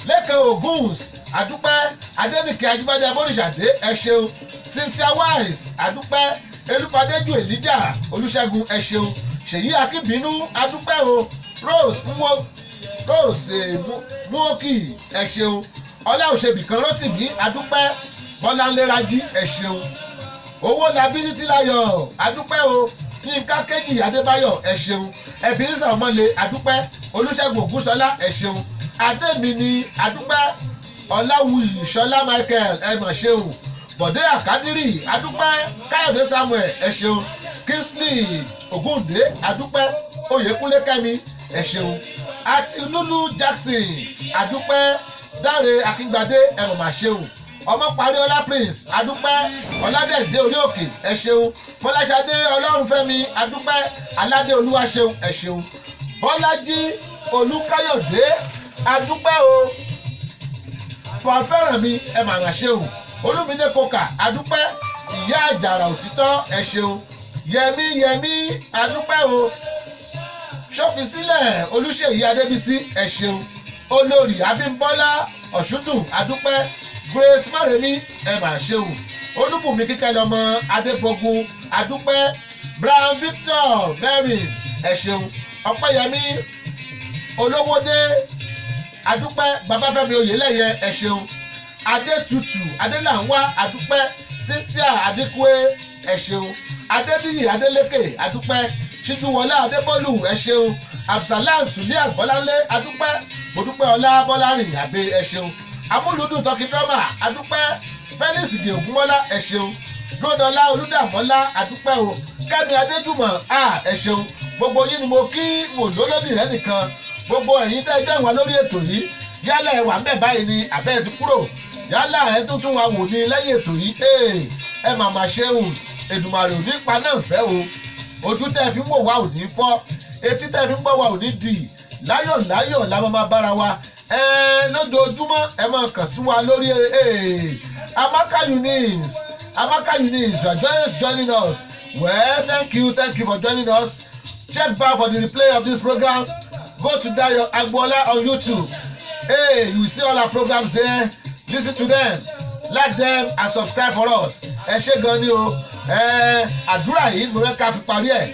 Lẹ́kàn Oguns, àdúpẹ́. Adẹ́nìkẹ́ Ajíbádé Abóríṣàdé, ẹ ṣeun. Cynthia Wise, àdúpẹ́. Elúfadéjú Elijah Olúṣẹ́gun, ẹ ṣeun. Ṣèyí Akínbínú, àdúpẹ́ o. Rose nwo Rose Muoki, ẹ ṣeun. Ọlá Òṣèbìkan Rótìmí, àdúpẹ́. Bọ́láńlé Rájí, ẹ ṣeun. Owó labí títí láyọ̀, àdúpẹ́ o. Yínká Kéjì Adébáyọ̀, ẹ ṣeun. Ebenezer Ọmọlé, àdúpẹ́. Olúṣẹ́gun Ògúnṣọlá, ẹ ṣeun. Adémi ni, àdúpẹ́. Ọláwùyí Ṣọlá Michael, ẹ mà ṣeun. Bọ̀dé Àkádírì, àdúpẹ́. Káyọ̀dé Samuel, ẹ ṣeun. Kingsley Ògúndé, àdúpẹ́. Oyèkúnlé Kẹ́mi, ẹ ṣeun. Àti Lúlú Jackson, àdúpẹ́. Dáre Akíngbadé, ẹ mà ṣeun. Ọmọ Paríọlá Prince, àdúpẹ́. Ọládẹ̀dé orí òkè, ẹ ṣeun. Fọláṣadé Ọlọ́runfẹ́mi, àdúpẹ́. Aládé Olúwaṣeun, ẹ ṣeun. Bọ́lájí Olúkáyọ̀dé, àdúpẹ́ o. Paul Fẹ́rànmi, ẹ mà ràn ṣeun. Olúmídé Kókà, àdúpẹ́. Ìyá Àjàrà Òtítọ́, ẹ ṣeun. Yẹmí Yẹmí, àdúpẹ́ o. Ṣọ́fisílẹ̀ Olúṣèyí Adébísí, ẹ ṣeun. Olórí Abímbọ́lá Ọ̀ṣúndùn, àdúpẹ́. Grace Máremí, ẹ mà ṣeun. Olúbùnmi Kíkẹ́lọmọ Adéfogun, àdúpẹ́. Brown Victor Merrin, ẹ ṣeun. Ọpẹ́yẹmí Olówódé, àdúpẹ́. Babafẹ́mi Oyèlẹ́yẹ, ẹ ṣeun. Adétutù Adélànwá, àdúpẹ́. Cynthia Adékúé, ẹ ṣeun. Adébíyì Adélékè, àdúpẹ́. Ṣíjúwọlé Adébólú, ẹ ṣeun. Absalam Suliat Bọ́láńlé, àdúpẹ́. Mọ́dúpẹ́ Ọlá Bọ́lárìn Àbẹ, ẹ ṣeun. Amúlùdùn Tọkì Drama, àdúpẹ́. Felix Ìdè Ògúnmọ́lá, ẹ ṣeun. Lódọlá Olúdàmọ́lá, àdúpẹ́ o. Kẹ́mi Adéjùmọ̀ a, ẹ ṣeun. Gbogbo yín ni mo kí, mo lólódì rẹ nìkan. Gbogbo ẹ̀yin tẹ́ ẹ jẹ́ ìwà lórí ètò yìí, Yálà ẹ wà ń bẹ̀ báyìí ni àbẹ́ ẹ ti kúrò, yálà ẹ tó tún wa wò ní lẹ́yìn ètò yìí, ẹ màmá ṣeun. Èdùmàrè ò ní pa náà fẹ́ o. Ojú tẹ́ ẹ fi ń wò wá ò ní fọ́, etí tẹ́ ẹ fi ń gbọ́ wá ò ní dì. Láyọ̀ láyọ̀ la máa bára wa ẹ lójoojúmọ́. Ẹ máa kàn sí wa lórí Amaka Eunice. Amaka Eunice, you are just joining us. Well, thank you, thank you for joining us. Check back for the replay of this program. Go to Dayo Agboola on YouTube. Hey, you will see all our programs there. Listen to them, like them and subscribe for us. Ẹ ṣé gan ni o. Ẹ àdúrà yìí mo fẹ́ ká fi parí ẹ̀.